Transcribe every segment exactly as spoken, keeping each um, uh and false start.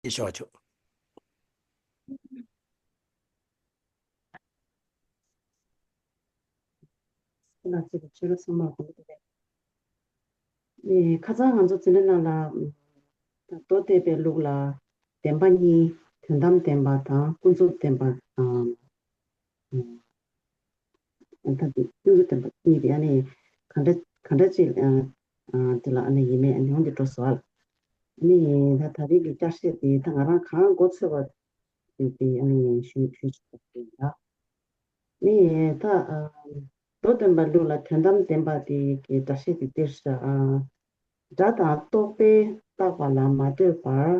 ཡེ་ཤེས་མཆོག། ཁྱེད་རང་ཚོས་ཆོས་ལ་སོང་མ་གོ་གི་རེད། ཨེ། ཁ་སང་ང་ཚོ་འཛིན་གྲྭ་ནང་ལ་ཨམ། མདོ་སྡེ་པའི་ལུགས་ལ་བདེན་པ་གཉིས། དོན་དམ་བདེན་པ་དང་ཀུན་རྫོབ་བདེན་པ་དང་། ཨ། ད་དེ་ཀུན་རྫོབ་བདེན་པ་གཉིས་དེ་ཨ་ནི་ག་འདྲ་ག་འདྲ་ཅིག་ཨ། ཨ། དེ་ལ་ཨ་ནི་ཡིན་མིན་ཨ་ནི་འོང་དེ་འགྲོ་སོང་ཨ། ཨ་ནི་ད་ད་རེས་ཀྱི་བསྐྱར་བཤད་དེ་ད་ང་རང་གང་མགོ་ཚོས་པ་དེ་དེ་ཨ་ནི་ཞུ་ཞུ་ཆོག་པ་དེ་ཡིན་ལ། ཨ་ནི་ད་ཨ། མདོ་སྡེ་པའི་ལུགས་ལ་དོན་དམ་བདེན་པ་དེ་གི་སྒྲ་བཤད་དེ་འདིར་བཞག་ཨ། སྒྲ་དང་རྟོག་པས་བཏགས་པ་ལ་མ་ལྟོས་པར་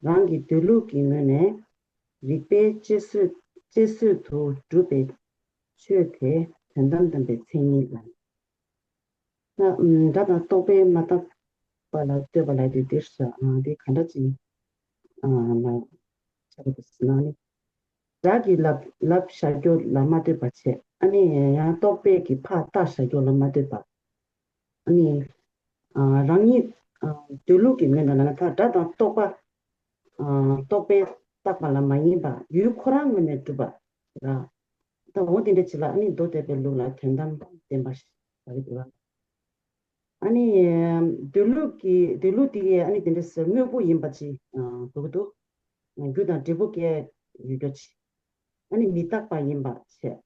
རང་གི་འདོད་ལུགས་ཀྱི་ངོས་ནས་རིགས་པས་དཔྱད་བཟོད་དཔྱད་བཟོད་དུ་གྲུབ་པའི་ཆོས་དེ་དོན་དམ་བདེན་པའི་མཚན་ཉིད་ལ། ད་ཨམ། སྒྲ་དང་རྟོག་པས་མ་བཏགས་པ་ལ་ལྟོས་པ་ལ་དེ་འདིར་བཞག་ཨ། དེ་ག་འདྲ་ཅིག་ཨ། ལ་ཆགས་འདུག་ཟེར་ན་ནི། སྒྲ་གི་ལབ་ལབ་བཞག་རྒྱུ་ལ་མ་ལྟོས་པ་བྱས། ཨ་ནི་ཡང་རྟོག་པས་ཀྱི་ཕར་བཏགས་བཞག་རྒྱུ་ལ་མ་ལྟོས་པ། ཨ་ནི། ཨ། རང་ཉིད་ཨ། འདོད་ལུགས་ཀྱི་ངོས་ནས་ལབ་ན་ད་སྒྲ་དང་རྟོག་པ། ཨ། རྟོག་པས་བཏགས་པ་ལ་མ་ཡིན་པ་ཡུལ་ཁོ་རང་ངོས་ནས་གྲུབ་པ་ར། ད་འོ་དེ་འདྲ་ཅིག་ལ་ཨ་ནི་མདོ་སྡེ་པའི་ལུགས་ལ་དོན་དམ་བདེན་པ་ཞེས་བྱ་གི་འདུག་ལ། ཨ་ནི་འདོད་ལུགས་ཀྱི་འདོད་ལུགས་དེ་ཨ་ནི་དེ་འདྲ་ཟེར་དངོས་པོ་ཡིན་པ་ཅིག་ཨ། འདོད་ཀྱི་འདུག་རྒྱུ་དང་འབྲས་བུ་སྐྱེ་ཡོད་རྒྱུ་ཅིག་ཨ་ནི་མི་རྟག་པ་ཡིན་པ་བྱས།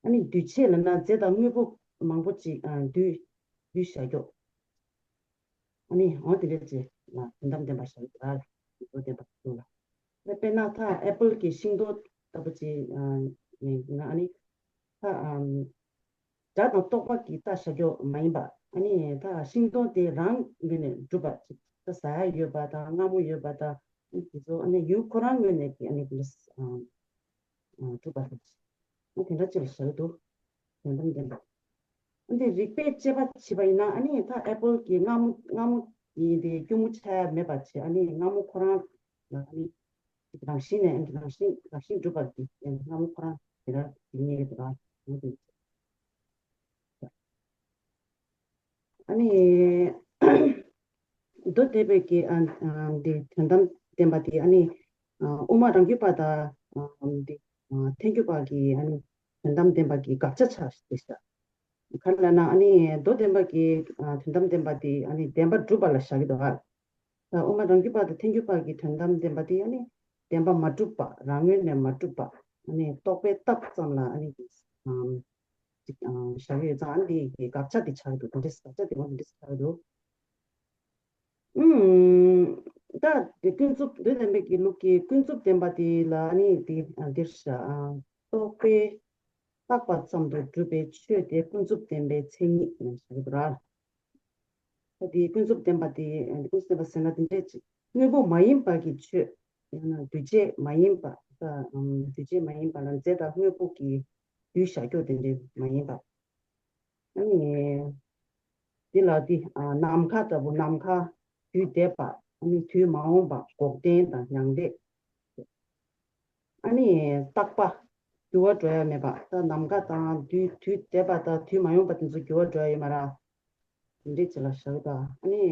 ཨ་ནི་འདུས་བྱས་ལབ་ན་རྫས་དང་དངོས་པོ་མང་པོ་ཅིག་ཨ། འདུས་འདུས་བཞག་རྒྱུ། ཨ་ནི་འོ་དེ་འདྲ་ཅིག་ལ་དོན་དམ་བདེན་པ་བཞག་ཡོད་ལ། མདོ་སྡེ་པ་ལུགས་ལ། དཔེར་ན་ད་ཨེ་པལ་གྱི་ཤིང་སྡོང་ལྟ་བུ་ཅིག་ཨ། ཡིན་ན་ཨ་ནི་ད་ཨམ། སྒྲ་དང་རྟོག་པ་གིས་བཏགས་བཞག་རྒྱུ་མ་ཡིན་པ། ཨ་ནི་ད་ཤིང་སྡོང་དེ་རང་ངོས་ནས་གྲུབ་པ་ཅིག་ད་ཟ་ཡ་ཡོད་པ་དང་མངར་མོ་ཡོད་པ་དང་དེ་ཚོ་ཨ་ནི་ཡུལ་ཁོ་རང་ངོས་ནས་ཀྱི་ཨ་ནི་དེ་འདྲ་ཨ། གྲུབ་པ་རེད། ཨ། དེ་འདྲ་ཅིག་ལ་བཞག་གི་འདུག་དོན་དམ་བདེན་པ། ཨ། འདི་རིགས་པས་དཔྱད་པ་བྱས་པ་ཡིན་ན་ཨ་ནི་ད་ཨེ་པལ་གྱི་མངར་མོ་མངར་མོ་ཡིན་ཏེ་སྐྱུར་མོ་ཆགས་ཡ་མེད་པ་བྱས། ཨ་ནི་མངར་མོ་ཁོ་རང་ལ་ཨ་ནི་རང་བཞིན་ནས་ཨ་ནི་རང་བཞིན་རང་བཞིན་གྲུབ་པ་གི་མངར་མོ་ཁོ་རང་དེ་འདྲ་ཡིན་ངེས་རེད་པ། འོ་དེ། ཨ་ནི། མདོ་སྡེ་པའི་གི་ཨ། ཨ། འདི་དོན་དམ་བདེན་པ་དེ་ཨ་ནི། ཨ། དབུ་མ་རང་རྒྱུད་པ་དང་། ཨ། འདི། ཨ། ཐལ་འགྱུར་པ་གི་ཨ་ནི་དོན་དམ་བདེན་པ་གི་དགག་བྱ་ཆགས་ཏེ་ཤག་ག་རེ་ལབ་ན་ཨ་ནི་མདོ་སྡེ་པ་གི་ཨ། དོན་དམ་བདེན་པ་དེ་ཨ་ནི་བདེན་པ་གྲུབ་པ་ལ་བཞག་གི་འདུག་ག་ད་དབུ་མ་རང་རྒྱུད་པ་དང་ཐལ་འགྱུར་པ་གི་དོན་དམ་བདེན་པ་དེ་ཨ་ནི་བདེན་པ་མ་གྲུབ་པ། རང་ངོས་ནས་མ་གྲུབ་པ། ཨ་ནི་རྟོག་པས་བཏབ་ཙམ་ལ་ཨ་ནི། ཨ། ཅིག་ཨ། བཞག་ཡོད་ཙང་ཨ་ནི་དེ་དགག་བྱ་དེ་ཆགས་འདུག་དེ་འདྲས་དགག་བྱ་དེ་མ་དེ་འདྲས་ཆགས་འདུག་ཨུམ། ད་དེ་ཀུན་རྫོབ་མདོ་སྡེ་པའི་གི་ལུགས་ཀྱི་ཀུན་རྫོབ་བདེན་པ་དེ་ལ་ཨ་ནི་དེ་ཨ། འདིར་བཞག་ཨ། རྟོག་པས་བཏགས་པ་ཙམ་དུ་གྲུབ་པའི་ཆོས་དེ་ཀུན་རྫོབ་བདེན་པའི་མཚན་ཉིད་ནས་བཞག་གི་འདུག་ར། ད་དེ་ཀུན་རྫོབ་བདེན་པ་དེ་ཀུན་རྫོབ་བདེན་པ་ཟེར་ན་དེ་འདྲས་ཅིག་དངོས་པོ་མ་ཡིན་པ་གི་ཆོས། ཡང་ན་འདུས་བྱས་མ་ཡིན་པ། ད་ཨམ། འདུས་བྱས་མ་ཡིན་པ་ལ་རྫས་དང་དངོས་པོ་གི་འདུས་བྱས་བཞག་རྒྱུ་དེ་འདྲས་མ་ཡིན་པ། ཨ་ནི། འདི་ལ་འདི་ཨ། ནམ་མཁའ་ལྟ་བུ་ནམ་མཁའ་དུས་འདས་པ། ཨ་ནི་དུས་མ་འོངས་པ་འགོག་བདེན་དང་མྱང་འདས། ཨ་ནི་རྟག་པ་འགྱུར་བ་འགྲོ་ཡ་མེད་པ། ད་ནམ་མཁའ་དང་དུས་དུས་འདས་པ་དང་དུས་མ་འོངས་པ་དེ་ཚོ་འགྱུར་བ་འགྲོ་ཡ་ཡོད་མ་རེད། དེ་འདྲས་ཅིག་ལ་བཞག་ད། ཨ་ནི།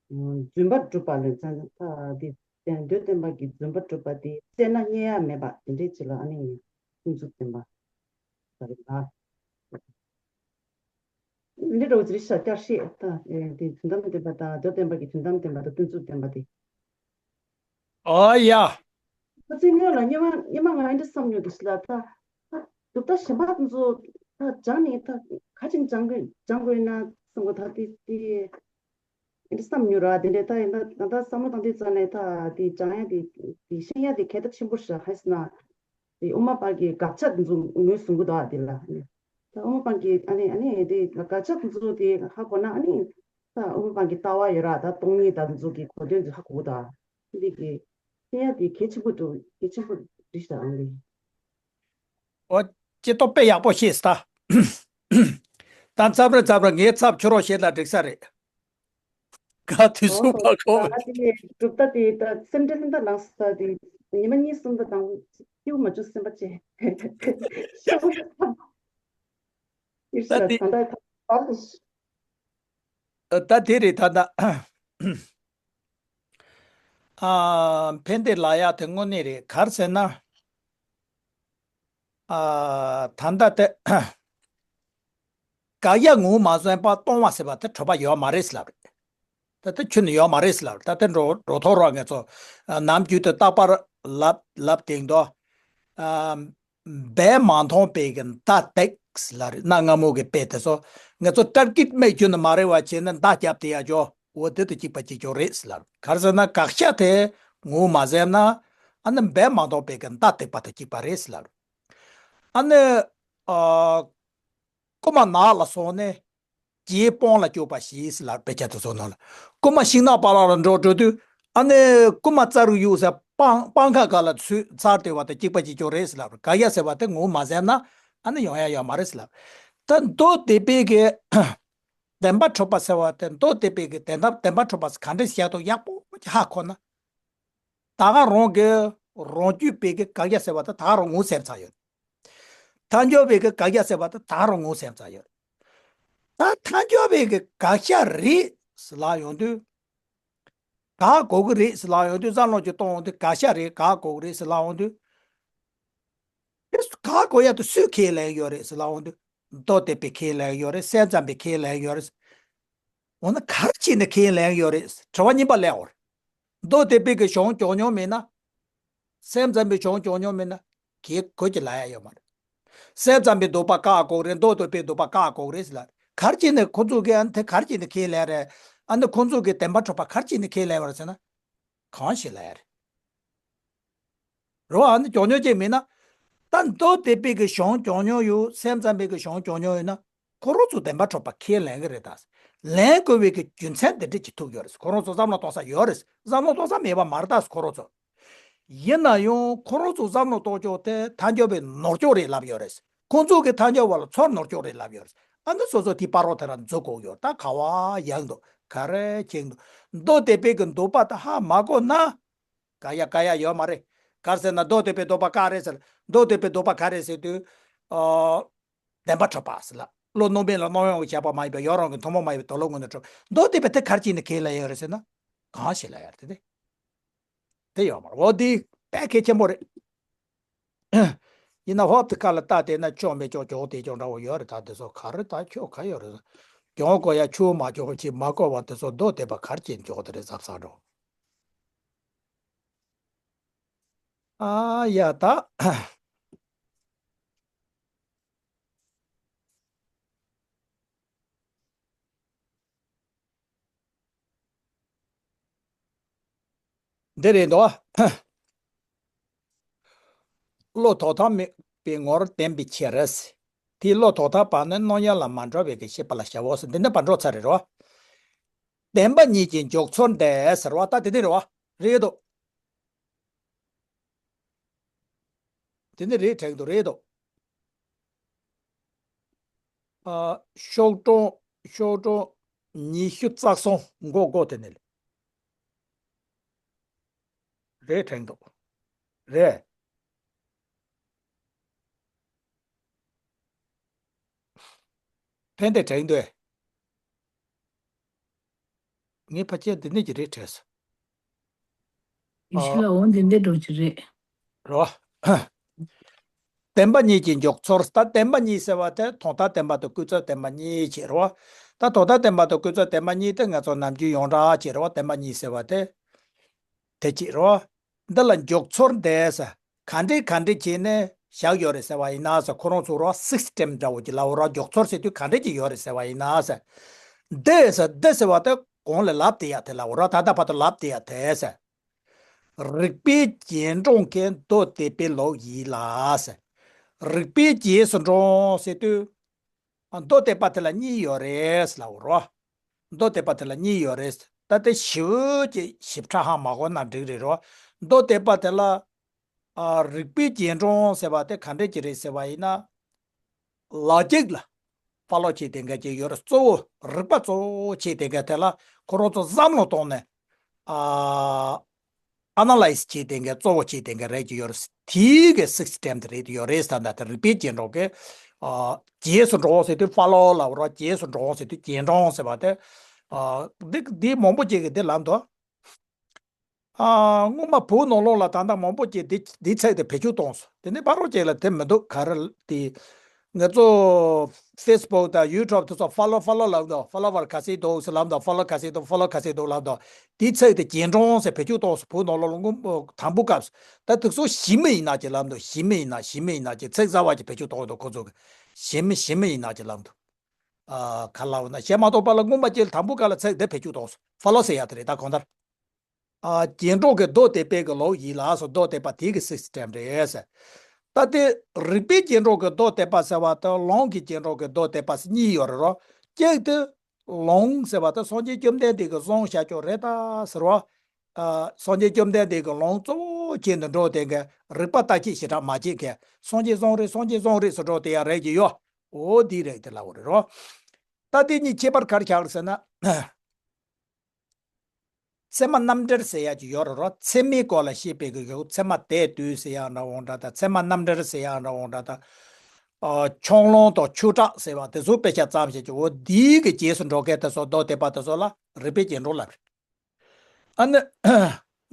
རྫུན་པ་སྒྲུབ་པ་ལས་ཙང་ད་དེ་དོན་དམ་བདེན་པ་གི་རྫུན་པ་སྒྲུབ་པ་དེ་བཙལ་ན་རྙེད་ཡ་མེད་པ་དེ་འདྲས་ཅིག་ལ་ཨ་ནི་ཀུན་རྫོབ་བདེན་པ་ད་རེད་ལ། འདི་འདྲ་བོ་ཅིག་རེད་ཤག་བསྐྱར་བཤད་ད། ཨེ། དེ་དོན་དམ་བདེན་པ་དང་མདོ་སྡེ་པ་གི་དོན་དམ་བདེན་པ་དང་ཀུན་རྫོབ་བདེན་པ་དེ། ཨོ་ཡ། ཁ་ཚིག་སྔོན་ལ་སྔོན་མ་སྔོན་མ་ང་འདི་བསམ་མྱོང་འདུག་ལ་ད། ད་སྒྲུབ་རྟགས་གཞན་པ་དེ་ཚོ་ད་སྦྱངས་ནས་ད་ག་ཅིག་སྦྱང་དགོས་སྦྱང་དགོས་ན་བསམ་གོ་ད་དེ་དེ་འདི་བསམ་མྱོང་ར། དེ་འདྲའི་ད་ཡིན་ད་ད་ད་བསམ་བློ་བཏང་དུས་ཙང་ནས་ད་དེ་སྦྱང་ཡ་དེ་དེ་ཤེས་ཡ་དེ་གལ་ད་ཆེན་པོ་ཞིག་ཧ་ཟེར་ན། དེ་དབུ་མ་པ་གི་དགག་བྱ་དེ་ཚོ་ངོས་བཟུང་གི་འདུག་ཨ་དེ་ལ། ད་དབུ་མ་པ་གི་ཨ་ནི་ཨ་ནི་དེ་དགག་བྱ་དེ་ཚོ་དེ་ཧ་གོ་ན་ཨ་ནི་ད་དབུ་མ་པ་གི་ལྟ་བ་ཡོད་ར། ད་སྟོང་ཉིད་དང་དེ་ཚོ་གི་གོ་དོན་དེ་ཧ་གོ་གི་འདུག་ཨ། འདི་གི་ཤེས་ཡ་དེ་གལ་ཆེན་པོ་འདུག་གལ་ཆེན་པོ་རེད་ཤག་ཨང་ལེ། ཨོ། ཅི་ཏོ་དཔེ་ཡག་པོ་ཤེས་ད། ད་འཚམས་རེ་འཚམས་རེ་ངའི་ཚབ་ཁྱོད་རོགས་བྱེད་ན་འགྲིག་ས་རེད། ག་དུས་སུ་ཨོ་ཧོ། མ་གོ། ད་དེ་ནས་གྲུབ་མཐའ་དེ་ད་སེམས་ཁྲལ་ལྷན་ཐག་ལངས་ས་དེ་ཉི་མ་གཉིས་གསུམ་ད་དང་སྐྱིད་པོ་མ་བྱུང་སེམས་པ་ཅན། ཤོག་ད་དེ་ད་ད་ད་དེ་རེད་ད་ད། ཨ། ཕན་བདེ་ལབ་ཡག་དེ་དངོས་གནས་རེད། ག་རེ་ཟེར་ན། ཨ། ད་ལྟ་དེ་དགག་བཞག་ངོ་མ་བཟུང་བ་སྟོང་བ་ཟེར་བ་དེ་གྲུབ་པ་ཡོད་མ་རེད་ཟེར་ལབ་རེད། ད་ལྟ་ཁྱོན་ནས་ཡོད་མ་རེད་ཟེར་ལབ་རེད། ད་ལྟ་འགྲོ་འགྲོ་ཐོག་རོགས་ངེད་ཚོ་ནམ་རྒྱུན་དུ་རྟག་པར་ལབ་ལབ་དེང་དོ། ཨ། སྦས་མ་མཐོང་པའི་གི་མདའ་སྟེགས་ལ་རེད། གནའ་སྔ་མོ་གི་དཔེ་དེ་ཚོ་ངེད་ཚོ་སྐྲ་སྐྱིད་སྨད་རྒྱུ་ནི་མ་རེད་བ། བྱས་ན་མདའ་རྒྱབ་དེ་ཡ་ཇོ་འོ་དེ་དང་གཅིག་པ་གཅིག་རྐྱང་རེད་ཟེར་ལབ། ག་རེ་ཟེར་ན་དགག་བྱ་དེ་ངོ་མ་ཟེར་ན་ཨ་ནི་སྦས་མ་མཐོང་པའི་གི་མདའ་སྟེགས་པ་དང་གཅིག་པ་རེད་ཟེར་ལབ། ཨ་ནི། ཨ། རྐུན་མ་ནགས་ལ་སོང་ནས་རྒྱའི་སྤང་ལ་སྐྱོགས་པ་ཞིག་ཟེར་ལབ། དཔེ་ཆ་དེ་ཚོ་ནང་ལ་རྐུན་མ་ཤིང་ནགས་པ་ལག་ལ་འགྲོ་འགྲོ་དུས་ཨ་ནི་རྐུན་མ་རྩྭ་རུ་གཡུག་ཟེར་སྤང་སྤང་ཁ་ག་ལ་ཚུད་ཚར་དེ་བ་དང་གཅིག་པ་གཅིག་རྐྱང་རེད་ཟེར་ལབ། དགག་བྱ་ཟེར་བ་དེ་ངོ་མ་ཟེར་ན་ཨ་ནི་ཡོང་ཡ་ཡོད་མ་རེད་ཟེར་ལབ། ད་མདོ་སྡེ་པའི་གི་བདེན་པ་གྲུབ་པ་ཟེར་བ་དེ་མདོ་སྡེ་པའི་གི་བདེན་པ་བདེན་པ་གྲུབ་པ་ག་འདྲ་བཤད་དོ་ཡག་པོ་ཧ་གོ་ན། ད་ག་རང་གི་རང་རྒྱུད་པའི་གི་དགག་བྱ་ཟེར་བ་དེ་ད་ག་རང་ངོ་ཟེར་ཚར་ཡོད། ཐལ་འགྱུར་བའི་གི་དགག་བྱ་ཟེར་བ་དེ་ད་ག་རང་ངོ་ཟེར་ཚར་ཡོད། ད་ཐལ་འགྱུར་བའི་གི་དགག་བྱ་རེད་ཟེར་ལབ་ཡོང་དུས། དགག་གོ་གི་རེད་ཟེར་ལབ་ཡོང་དུས་བསམ་བློ་ཅིག་གཏོང་ཡོང་དུས་དགག་བྱ་རེད་དགག་གོ་གི་རེད་ཟེར་ལབ་ཡོང་དུས། དེ་དགག་གོ་ཡ་དེ་སུས་ཁས་ལེན་ཡོད་རེད་ཟེར་ལབ་ཡོང་དུས། མདོ་སྡེ་པས་ཁས་ལེན་ཡོད་རེད། སེམས་ཙམ་པས་ཁས་ལེན་ཡོད་རེད། འོ་ན་ག་རེ་བྱས་ནས་ཁས་ལེན་ཡོད་རེད། དྲི་བ་གཉིས་པ་སླེབས་ཡོང་རེད། མདོ་སྡེ་པའི་གི་གཞུང་ཀྱོག་ཉོག་མིན་ན། སེམས་ཙམ་པའི་གཞུང་ཀྱོག་ཉོག་མིན་ན། གེ་གོ་གི་ལ་ཡ་ཡོད་མ་རེད། སེམས་ཙམ་པའི་འདོད་པ་བཀག་གོ་རེད། མདོ་སྡེ་པའི་འདོད་པ་བཀག་གོ་རེད་ཟེར་ལ། ག་རེ་བྱས་ནས་ཁོ་ཚོ་གི་ཨ་ནི་དེ་ག་རེ་བྱས་ནས་ཁས་ལེན་རེད། ཨ་ནི་ཁོ་ཚོ་གི་བདེན་པ་གྲུབ་པ་ག་རེ་བྱས་ནས་ཁས་ལེན་པ་རེད་ཟེར་ན། གང་ཞིག་ལ་ཡ་རེད། རོ་ཨ་ནི་ཀྱོག་ཉོག་ཅིག་མིན་ན། ད་མདོ་སྡེ་པའི་གི་གཞུང་ཀྱོག་ཉོག་ཡོད། སེམས་ཙམ་པའི་གི་གཞུང་ཀྱོག་ཉོག་ཡོད་ན། ཁོ་རང་ཚོ་བདེན་པ་གྲུབ་པ་ཁས་ལེན་གི་རེད་ད། ལེན་དགོས་པའི་གི་རྒྱུ་མཚན་དེ་འདྲ་ཅིག་ཐུག་ཡོད་རེད། ཁོ་རང་ཚོ་བསམ་བློ་གཏོང་ས་ཡོད་རེད། བསམ་བློ་གཏོང་ས་མེད་པ་མ་རེད་ད་ཁོ་རང་ཚོ། ཡིན་ན་ཡང་ཁོ་རང་ཚོ་བསམ་བློ་གཏོང་ཕྱོགས་དེ་ཐལ་འགྱུར་བའི་ནོར་ཕྱོགས་རེད་ལབ་ཡོད་རེད། ཁོ་ཚོ་གི་ཐལ་འགྱུར་བ་ལ་ཚུར་ནོར་ཕྱོགས་རེད་ལབ་ཡོད་རེད། ཨ་ནི་སོ་སོ་དེའི་བར་རོ་དེ་ར་འཛུལ་དགོས་ཡོད། ད་ག་བ་ཡག་འདུག་ག་རེ་ཁེངས་འདུག་མདོ་སྡེ་པའི་གི་འདོད་པ་ད་ཧ་མ་གོ་ན། ག་ཡ་ག་ཡ་ཡོད་མ་རེད། ག་རེ་ཟེར་ན་མདོ་སྡེ་པའི་འདོད་པ་ག་རེད་ཟེར། མདོ་སྡེ་པའི་འདོད་པ་ག་རེད་ཟེར་དུས། ཨ། བདེན་པ་གྲུབ་པ་ཟེར་ལ། བློ་རྣོ་མེད་ལ་རྣོ་ཡོང་གི་བྱས་པ་མ་ཡིན་པ་ཡོད་རང་གི་ཐུན་མོང་མ་ཡིན་པའི་དོན་ལ་དངོས་གནས་གྲུབ། མདོ་སྡེ་པ་དེ་ག་རེ་བྱས་ནས་ཁས་ལེན་ཡོད་རེད་ཟེར་ན། གང་ཞིག་ལ་ཡ་རེད་དེ། དེ་ཡོད་མ་རེད། འོ་དེ་དཔེ་གལ་ཆེན་པོ་རེད། ཡིན་ན་ཧོབ་དེ་ཁ་ལ་ལྟ་བལྟས་ན་ཅོག་མེད་ཅོག་ཅོག་དེ་ཅོག་འདྲ་བོ་ཡོད་རེད། ད་དེ་ཚོ་ག་རེ་ད་ཁྱོད་ག་ཡོད་རེད། གྱོང་གོ་ཡ་ཆུ་མ་གྱོང་ཅིག་མ་གོ་བ་དེ་ཚོ་མདོ་སྡེ་པ་ག་རེ་བྱས་ནས་ཅོག་དེ་རེད་གཟབ་གཟབ་འགྲོ། ཨ་ཡ་ད། འདི་རེད་དོ། བློ་དོར་ཐབས་མེད་པའི་ངོར་བདེན་པའི་ཕྱིར། དེའི་བློ་དོར་ཐབས་པ་ནི་རྣོ་ཡ་ལ་མ་འགྲོ་བའི་གི་ཤེས་པ་ལ་བྱའོ་ཟེར། འདི་ནི་བར་འགྲོ་ཚར་རེད་རོ། བདེན་པ་གཉིས་ཀྱི་འཇོག་ཚུལ་འདི་ཟེར་བ་ད་དེ་འདི་རེད་བ། རེད་དོ། དེ་ནི་རེད་དྲན་འདུག་རེད་དོ། ཨ། ཤོག་གྲངས་ཤོག་གྲངས་ཉི་ཤུ་རྩ་གསུམ་མགོ་མགོ་དེ་ནི་རེད་དྲན་འདུག་རེད། ཕན་བདེ་དྲན་འདུག་ངས་ཕལ་ཆེར་འདི་ནས་ཀྱི་རེད་དྲན་སོང་། ཡེ་ཤུ་ལ་འོ་འདི་འདྲ་འགྲོ་གི་རེད། རོ། བདེན་པ་གཉིས་ཀྱི་འཇོག་ཚུལ། ད་བདེན་པ་གཉིས་ཟེར་བ་དེ་དོན་དམ་བདེན་པ་དང་སྐུལ་ཚད་བདེན་པ་གཉིས་བྱས་རོ། ད་དོན་དམ་བདེན་པ་དང་སྐུལ་ཚད་བདེན་པ་གཉིས་དེ་ང་ཚོ་ནམ་རྒྱུན་ཡོངས་གྲགས་བྱས་རོ། བདེན་པ་གཉིས་ཟེར་བ་དེ་དེ་བྱས་རོ། འདི་ལ་འཇོག་ཚུལ་འདི་ཟེར། ག་འདྲས་ག་འདྲས་བྱས་ནས་བཞག་ཡོད་རེད་ཟེར་བ་ཡིན་ན་ཟེར། ཁོ་རང་ཚོ་རོ་སིས་ཊེམ་འདྲ་བོ་ཅིག་ལབ་རོ། འཇོག་ཚུལ་ཟེར་དུས་ག་འདྲས་ཅིག་ཡོད་རེད་ཟེར་བ་ཡིན་ན་ཟེར། འདི་ཟེར་འདི་ཟེར་བ་དེ་གོང་ལ་ལབ་བསྡད་ཡ་དེ་ལབ་རོ། ད་ལྟ་བར་དུ་ལབ་བསྡད་ཡ་དེ་ཟེར། རིགས་པས་རྗེས་འབྲང་གི་མདོ་སྡེ་པའི་ལུགས་ཡིན་ལ་ཟེར། རིགས་པས་རྗེས་སུ་འབྲང་ཟེར་དུས། མདོ་སྡེ་པ་དེ་ལ་གཉིས་ཡོད་རེད་ལབ་རོ། མདོ་སྡེ་པ་དེ་ལ་གཉིས་ཡོད་རེད། ད་ལྟ་ཞིབ་ཀྱི་ཞིབ་ཕྲ་ཧ་མ་གོ་ན་འགྲིག་རེད་རོ། མདོ་སྡེ་པ་དེ་ལ། ཨ། རིགས་པས་རྗེས་འབྲང་ཟེར་བ་དེ་ག་འདྲས་ཀྱི་རེད་ཟེར་བ་ཡིན་ན། ལོ་ཇིག་ལ་ཕོ་ལོ་བྱེད་བསྡད་མཁན་ཅིག་ཡོད་རེད། གཙོ་བོ་རིགས་པ་གཙོ་བོ་བྱེད་བསྡད་མཁན་དེ་ལ་ཁོ་རང་ཚོ་བསམ་བློ་གཏོང་ནས། ཨ། ཨ་ན་ལའི་སི་བྱེད་བསྡད་མཁན་གཙོ་བོ་བྱེད་བསྡད་མཁན་རེད་ཀྱི་ཡོད་རེད། དེའི་གི་སིས་ཊེམ་དེ་རེད་ཡོད་རེད། ད་ལྟ་དེ་རིགས་པས་རྗེས་འབྲང་གི། ཨ། རྗེས་སུ་འགྲོ་ཟེར་དུས་ཕོ་ལོ་ལབ་རོ། རྗེས་སུ་འགྲོ་ཟེར་དུས་རྗེས་འབྲང་ཟེར་བ་དེ། ཨ། འདི་འདི་མང་པོ་ཅིག་གི་འདི་ལབ་འདུག་ཨ། སྔོན་མ་བོད་ནང་ལོགས་ལ་ད་ལྟ་མང་པོ་ཅིག་འདི་འདི་ཚིག་དེ་བེད་སྤྱོད་གཏོང་སོང་། དེ་ནས་ཕ་རོལ་ཅིག་ལ་དེ་མི་འདུག་ག་རེ་དེ། ང་ཚོ་Facebook་དང་YouTube་དེ་ཚོ་follow follow་ལབ་འདུག follower་ག་ཚད་འདུག་ཟེར་ལབ་འདུག follow་ག་ཚད་འདུག follow་ག་ཚད་འདུག་ལབ་འདུག་དེ་ཚིག་དེ་རྒྱན་དྲུང་ཟེར་བེད་སྤྱོད་གཏོང་སོང་། བོད་ནང་ལོགས་ལ་སྔོན་དང་པོ་སྐབས་སུ། ད་དེ་ཚོ་ཞི་མི་ཡིན་ན་ཅིག་ལབ་འདུག་ཞི་མི་ཡིན་ན་ཞི་མི་ཡིན་ན་ཅིག་ཚིག་གསར་བ་ཅིག་བེད་སྤྱོད་གཏོང་འདུག་ཁོ་ཚོ་གི། ཞི་མི་ཞི་མི་ཡིན་ན་ཅིག་ལབ་འདུག་ཨ། ག་ལབ་ན་བཤད་མ་གཏོགས་པ་ལ་སྔོན་མ་ཅིག་དང་པོ་ག་ལ་ཚིག་དེ་བེད་སྤྱོད་གཏོང་སོང་། follow་ཟེར་ཡ་དེ་རེད། ད་གང་ལྟར། ཨ། རྒྱན་དྲུང་གི་མདོ་སྡེ་པའི་གི་ལུགས་ཡིན་ལ་སོགས་མདོ་སྡེ་པ་དེ་གི་སིས་ཊེམ་རེད་ཟེར། ད་དེ་རིག་པའི་རྒྱན་དྲུང་གི་མདོ་སྡེ་པ་ཟེར་བ་དང་ལུང་གི་རྒྱན་དྲུང་གི་མདོ་སྡེ་པ་ཟེར་གཉིས་ཡོད་རེད་རོ། གཅིག་དེ་ལུང་ཟེར་བ་དེ་སངས་རྒྱས་བཅོམ་ལྡན་འདས་ཀྱིས་གསུངས་བཞག་ཀྱོག་རེད་ད་ཟེར་བ། ཨ། སངས་རྒྱས་བཅོམ་ལྡན་འདས་ཀྱི་ལུང་གཙོ་བོ་བྱས་ནས་འགྲོ་དེ་ག་རིག་པ་བརྟག་དཔྱད་ཞེ་དྲག་མ་བྱེད་མཁན། སངས་རྒྱས་གསུངས་རེད་སངས་རྒྱས་གསུངས་རེད་ཟེར་འགྲོ་དེ་ཡང་རེད་ཀྱི་ཡོད། འོ་འདི་རེད་དེ་ལབ་པ་རེད་རོ། ད་དེ་གཉིས་ཁྱད་པར་ག་རེ་ཆགས་རེད་ཟེར་ན། ཚད་མ་རྣམ་འགྲེལ་ཟེར་ཡ་ཅིག་ཡོད་རེད་རོ། ཚད་མའི་སྐོར་ལ་བཤད་པའི་གི་ཡོད། ཚད་མ་དད་དུས་ཟེར་ཡ་འདྲ་བོ་འདྲ་དང་ཚད་མ་རྣམ་འགྲེལ་ཟེར་ཡ་འདྲ་བོ་འདྲ་དང་། ཨ། ཆུང་ལུང་དང་ཆུང་དྲགས་ཟེར་བ་དེ་ཚོ་དཔེ་ཆ་བརྩམས་བྱས་ཀྱི་འོ་འདིའི་གི་རྗེས་སུ་འགྲོ་མཁན་དེ་ཚོ་མདོ་སྡེ་པ་དེ་ཚོ་ལ་རིག་པའི་རྒྱན་དྲུང་ལབ་རེད། ཨ་ནི།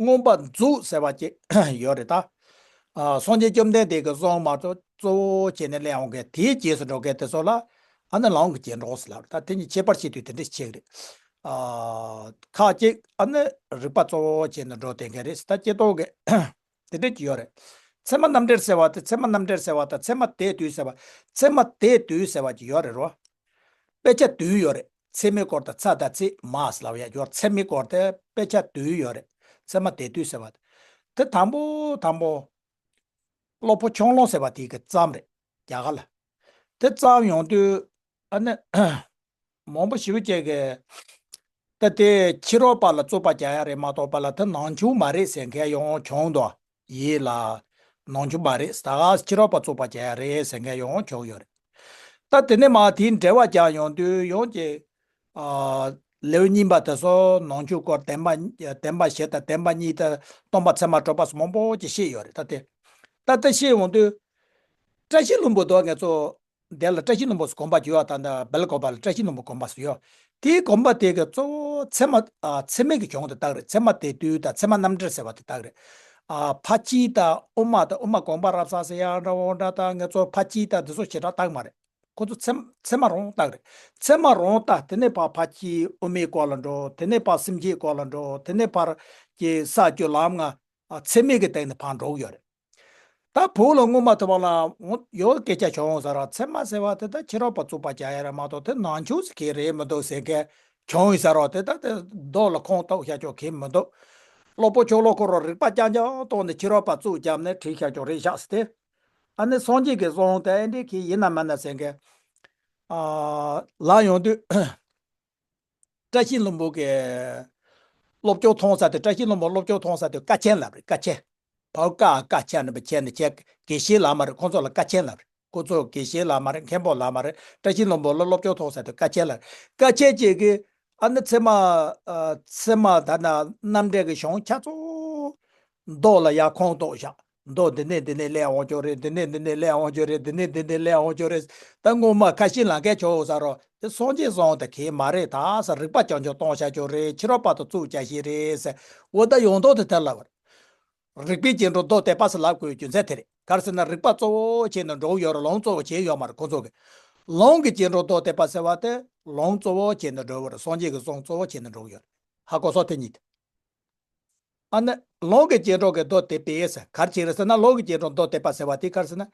མངོན་པ་མཛོད་ཟེར་བ་ཅིག་ཡོད་རེད་ད། ཨ། སངས་རྒྱས་བཅོམ་ལྡན་འདས་ཀྱིས་གསུངས་མ་གཏོགས་གཙོ་བོ་བྱས་ནས་གླེང་འོང་མཁན་དེའི་རྗེས་སུ་འགྲོ་མཁན་དེ་ཚོ་ལ། ཨ་ནི་ལུང་གི་རྒྱན་དྲུང་ཟེར་ལབ་རེད། ད་དེ་གཉིས་ཁྱད་པར་ཕྱེ་དུས་དེ་འདྲ་ཞིག་རེད། ཨ། ཁག་ཅིག་ཨ་ནི་རིག་པ་གཙོ་བོ་བྱས་ནས་འགྲོ་བསྡད་མཁན་རེད། ད་སྐྱེ་སྟོབས་ཀྱི་དེ་འདྲ་ཅིག་ཡོད་རེད། ཚད་མ་རྣམ་འགྲེལ་ཟེར་བ་དེ་ཚད་མ་རྣམ་འགྲེལ་ཟེར་བ་དང་ཚད་མ་དད་དུས་ཟེར་བ། ཚད་མ་དད་དུས་ཟེར་བ་ཅིག་ཡོད་རེད་རོ། དཔེ་ཆ་བསྡུས་ཡོད་རེད། ཚད་མའི་སྐོར་དང་ཚ་དང་ཚིག་མ་ཟེར་ལབ་ཡ་ཡོད། ཚད་མའི་སྐོར་དེ་དཔེ་ཆ་བསྡུས་ཡོད་རེད། ཚད་མ་དད་དུས་ཟེར་བ་དེ། དེ་དང་པོ་དང་པོ། སློབ་དཔོན་ཆུང་ལུང་ཟེར་བ་དེ་གི་བརྩམས་རེད། རྒྱ་གར་ལ། དེ་བརྩམས་ཡོང་དུས། ཨ་ནི། མང་པོ་ཞེ་པོ་ཅིག་གིས། ད་དེ་ཕྱི་རོལ་པ་ལ་རྩོད་པ་རྒྱག་ཡ་རེད་མ་གཏོགས་པ་ལ་དེ་ནང་ཆོས་མ་རེད་ཟེར་མཁན་ཡང་བྱུང་འདུག་ཡིན་ལ། ནང་ཆོས་མ་རེད། ད་ག་ཕྱི་རོལ་པ་རྩོད་པ་རྒྱག་ཡ་རེད་ཟེར་མཁན་ཡང་བྱུང་ཡོད་རེད། ད་དེ་ནས་མ་དེའི་འགྲེལ་བ་རྒྱག་ཡོང་དུས་ཡང་ཅིག་ཨ། ལེའུ་གཉིས་པ་དེ་ཚོ་ནང་ཆོས་སྐོར་བདེན་པ། བདེན་པ་བཞི་དང་བདེན་པ་གཉིས་དང་སྟོང་པ་ཚད་མར་གྲུབ་པ་སོགས་མང་པོ་ཅིག་བཤད་ཡོད་རེད། ད་དེ། ད་དེ་བཤད་ཡོང་དུས། བཀྲ་ཤིས་ལྷུན་པོ་དང་ང་ཚོ་འདི་ལ་བཀྲ་ཤིས་ལྷུན་པོ་ཟེར་དགོན་པ་ཅིག་ཡོད། ད་ལྟ་སྦེལ་ཀོབ་ལ་བཀྲ་ཤིས་ལྷུན་པོ་དགོན་པ་ཟེར་ཡོད། དེའི་དགོན་པ་དེ་གི་གཙོ་བོ་ཚད་མ། ཨ། ཚད་མའི་གི་གཞུང་དེ་བཏགས་རེད། ཚད་མ་དད་དུས་དང་ཚད་མ་རྣམ་འགྲེལ་ཟེར་བ་དེ་བཏགས་རེད། ཨ། ཕར་ཕྱིན་དང་དབུ་མ་དང་དབུ་མ་དགོངས་པ་རབ་གསལ་ཟེར་ཡ་འདྲ་བོ་འདྲ་དང་ང་ཚོ་ཕར་ཕྱིན་དང་འདི་ཚོ་ཞེ་དྲག་བཏགས་མ་རེད། ཁོ་ཚོ་ཚད་ཚད་མ་རང་བཏགས་རེད། ཚད་མ་རང་བཏགས། དེ་ནས་ཕར་ཕར་ཕྱིན་དབུ་མའི་སྐོར་ལ་འགྲོ། དེ་ནས་ཕར་སེམས་བསྐྱེད་སྐོར་ལ་འགྲོ། དེ་ནས་ཕར་གྱི་ས་བཅུ་ལམ་ལྔ། ཨ། ཚད་མའི་གི་སྟེང་ནས་ཕར་འགྲོ་གི་ཡོད་རེད། ད་བོད་ལ་སྔོན་མ་དེ་བ་ལ་འོ་ཡོད་སྐད་ཆ་བྱུང་ས་ར། ཚད་མ་ཟེར་བ་དེ་ད་ཕྱི་རོལ་པ་རྩོད་པ་རྒྱག་ཡ་ར་མ་གཏོགས་དེ་ནང་ཆོས་ཟེར་གི་རེད་མི་འདུག་ཟེར་མཁན་བྱུང་ཡོད་ས་ར། དེ་ད་དེ་མདོ་ལ་ཁུངས་གཏུགས་བཞག་ཆོག་གི་མི་འདུག་སློབ་དཔོན་ཆོས་ལོ་ཁོ་རང་རིག་པ་རྐྱང་རྐྱང་བཏོན་ནས་ཕྱི་རོལ་པ་རྩོད་བརྒྱབ་ནས་བྲིས་བཞག་ཆོག་རེད་བཞག་ཟེར་ཏེ། ཨ་ནི་སངས་རྒྱས་ཀྱི་གསུང་དེ་ཨེ་འདྲས་གི་ཡིན་ན་མིན་ན་ཟེར་མཁན། ཨ། ལ་ཡོང་དུས། བཀྲ་ཤིས་ལྷུན་པོ་གི་སློབ་སྦྱོང་མཐོང་ས་དེ། བཀྲ་ཤིས་ལྷུན་པོ་སློབ་སྦྱོང་མཐོང་ས་དེ་ཀ་ཆེན་ལབ་རེད། ཀ་ཆེན། བའོ་ཀ་ཀ་ཆེན་ནི་བ་ཆེན་ནི་ཆེ། དགེ་བཤེས་ལབ་མ་རེད། ཁོང་ཚོ་ལ་ཀ་ཆེན་ལབ་རེད། ཁོང་ཚོ་དགེ་བཤེས་ལབ་མ་རེད། མཁན་པོ་ལབ་མ་རེད། བཀྲ་ཤིས་ལྷུན་པོ་ལ་སློབ་སྦྱོང་མཐོང་ས་དེ་ཀ་ཆེན་ལབ་རེད། ཀ་ཆེན་ཅིག་གིས་ཨ་ནི་ཚད་མ། ཨ། ཚད་མ་ད་ན་རྣམ་འགྲེལ་གྱི་གཞུང་ཆ་ཚང་མདོ་ལ་ཡར་ཁུངས་གཏུགས་བཞག་མདོ་འདི་ནས་འདི་ནས་སླེབས་འོང་རྒྱུ་རེད། འདི་ནས་འདི་ནས་སླེབས་འོང་རྒྱུ་རེད། འདི་ནས་འདི་ནས་སླེབས་འོང་རྒྱུ་རེད། ད་སྔོན་མ་ཁ་ཤས་ལ་མཁན་ཆོག་ས་རོ། དེ་སངས་རྒྱས་གསུང་དེ་གས་མ་རེད། ད་ས་རིག་པ་རྐྱང་རྐྱང་གཏོང་བྱ་རྒྱུ་རེད། ཕྱི་རོལ་པ་དང་རྩོད་བྱ་ཞིག་རེད་ཟེར། འོ་ད་ཡོང་དོན་དེ་དེ་ལ་བར། རིག་པའི་རྒྱན་དྲུང་མདོ་སྡེ་པ་ཟེར་ལབ་དགོས་རྒྱུ་མཚན་དེ་རེད། ག་རེ་ཟེར་ན་རིག་པ་གཙོ་བོ་བྱས་ནས་འགྲོ་གི་ཡོད་རེད། ལུང་གཙོ་བོ་བྱས་ཡོད་མ་རེད་ཁོ་ཚོ་གི། ལུང་གི་རྒྱན་དྲུང་མདོ་སྡེ་པ་ཟེར་བ་དེ་ལུང་གཙོ་བོ་བྱས་ནས་འགྲོ་གི་རེད། སངས་རྒྱས་ཀྱི་གསུང་གཙོ་བོ་བྱས་ནས་འགྲོ་གི་ཡོད་རེད། ཧ་གོ་སོང་དེ་གཉིས་དེ། ཨ་ནི་ལུང་གི་རྒྱན་དྲུང་གི་མདོ་སྡེ་པས་ཟེར་ག་རེ་བྱས་རེད་ཟེར་ན། ལུང་གི་རྒྱན་དྲུང་མདོ་སྡེ་པ་ཟེར་བ་དེ་ག་རེ་ཟེར་ན།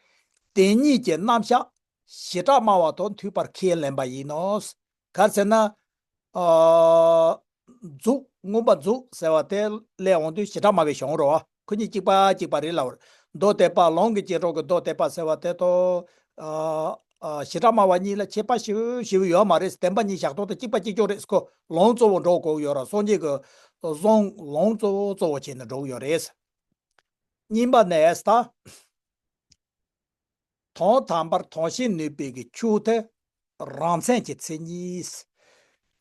དེ་ཉིད་ཀྱི་རྣམ་གཞག་བྱེ་བྲག་སྨྲ་བ་དང་མཐུན་པར་ཁས་ལེན་པ་ཡིན་ནོ། ག་རེ་ཟེར་ན། ཨ། མཛོད། མངོན་པ་མཛོད་ཟེར་བ་དེ་ལས་འོང་དུས་བྱེ་བྲག་སྨྲ་བའི་གཞུང་རེད་བ། ཁོ་གཉིས་གཅིག་པ་གཅིག་པ་རེད་ལབ་པ་རེད། མདོ་སྡེ་པ། ལུང་གི་རྒྱན་དྲུང་གི་མདོ་སྡེ་པ་ཟེར་བ་དེ་དང་། ཨ། ཨ། བྱེ་བྲག་སྨྲ་བ་གཉིས་ལ་ཁྱད་པར་ཞེ་པོ་ཞེ་པོ་ཡོད་མ་རེད། བདེན་པ་གཉིས་ཞག་ཐོག་ཏུ་གཅིག་པ་གཅིག་རྐྱང་རེད། ཁོ་ལུང་གཙོ་བོ་འགྲོ་དགོས་ཡོད་ར། སངས་རྒྱས་ཀྱི་གསུང་ལུང་གཙོ་བོ་གཙོ་བོ་བྱས་ནས་འགྲོ་གི་ཡོད་རེད། གཉིས་པ་ནས་ད། དོན་དམ་པར་དོན་ཤེས་ནུས་པའི་གི་ཆོས་དེ་རང་མཚན་གྱི་མཚན་ཉིད།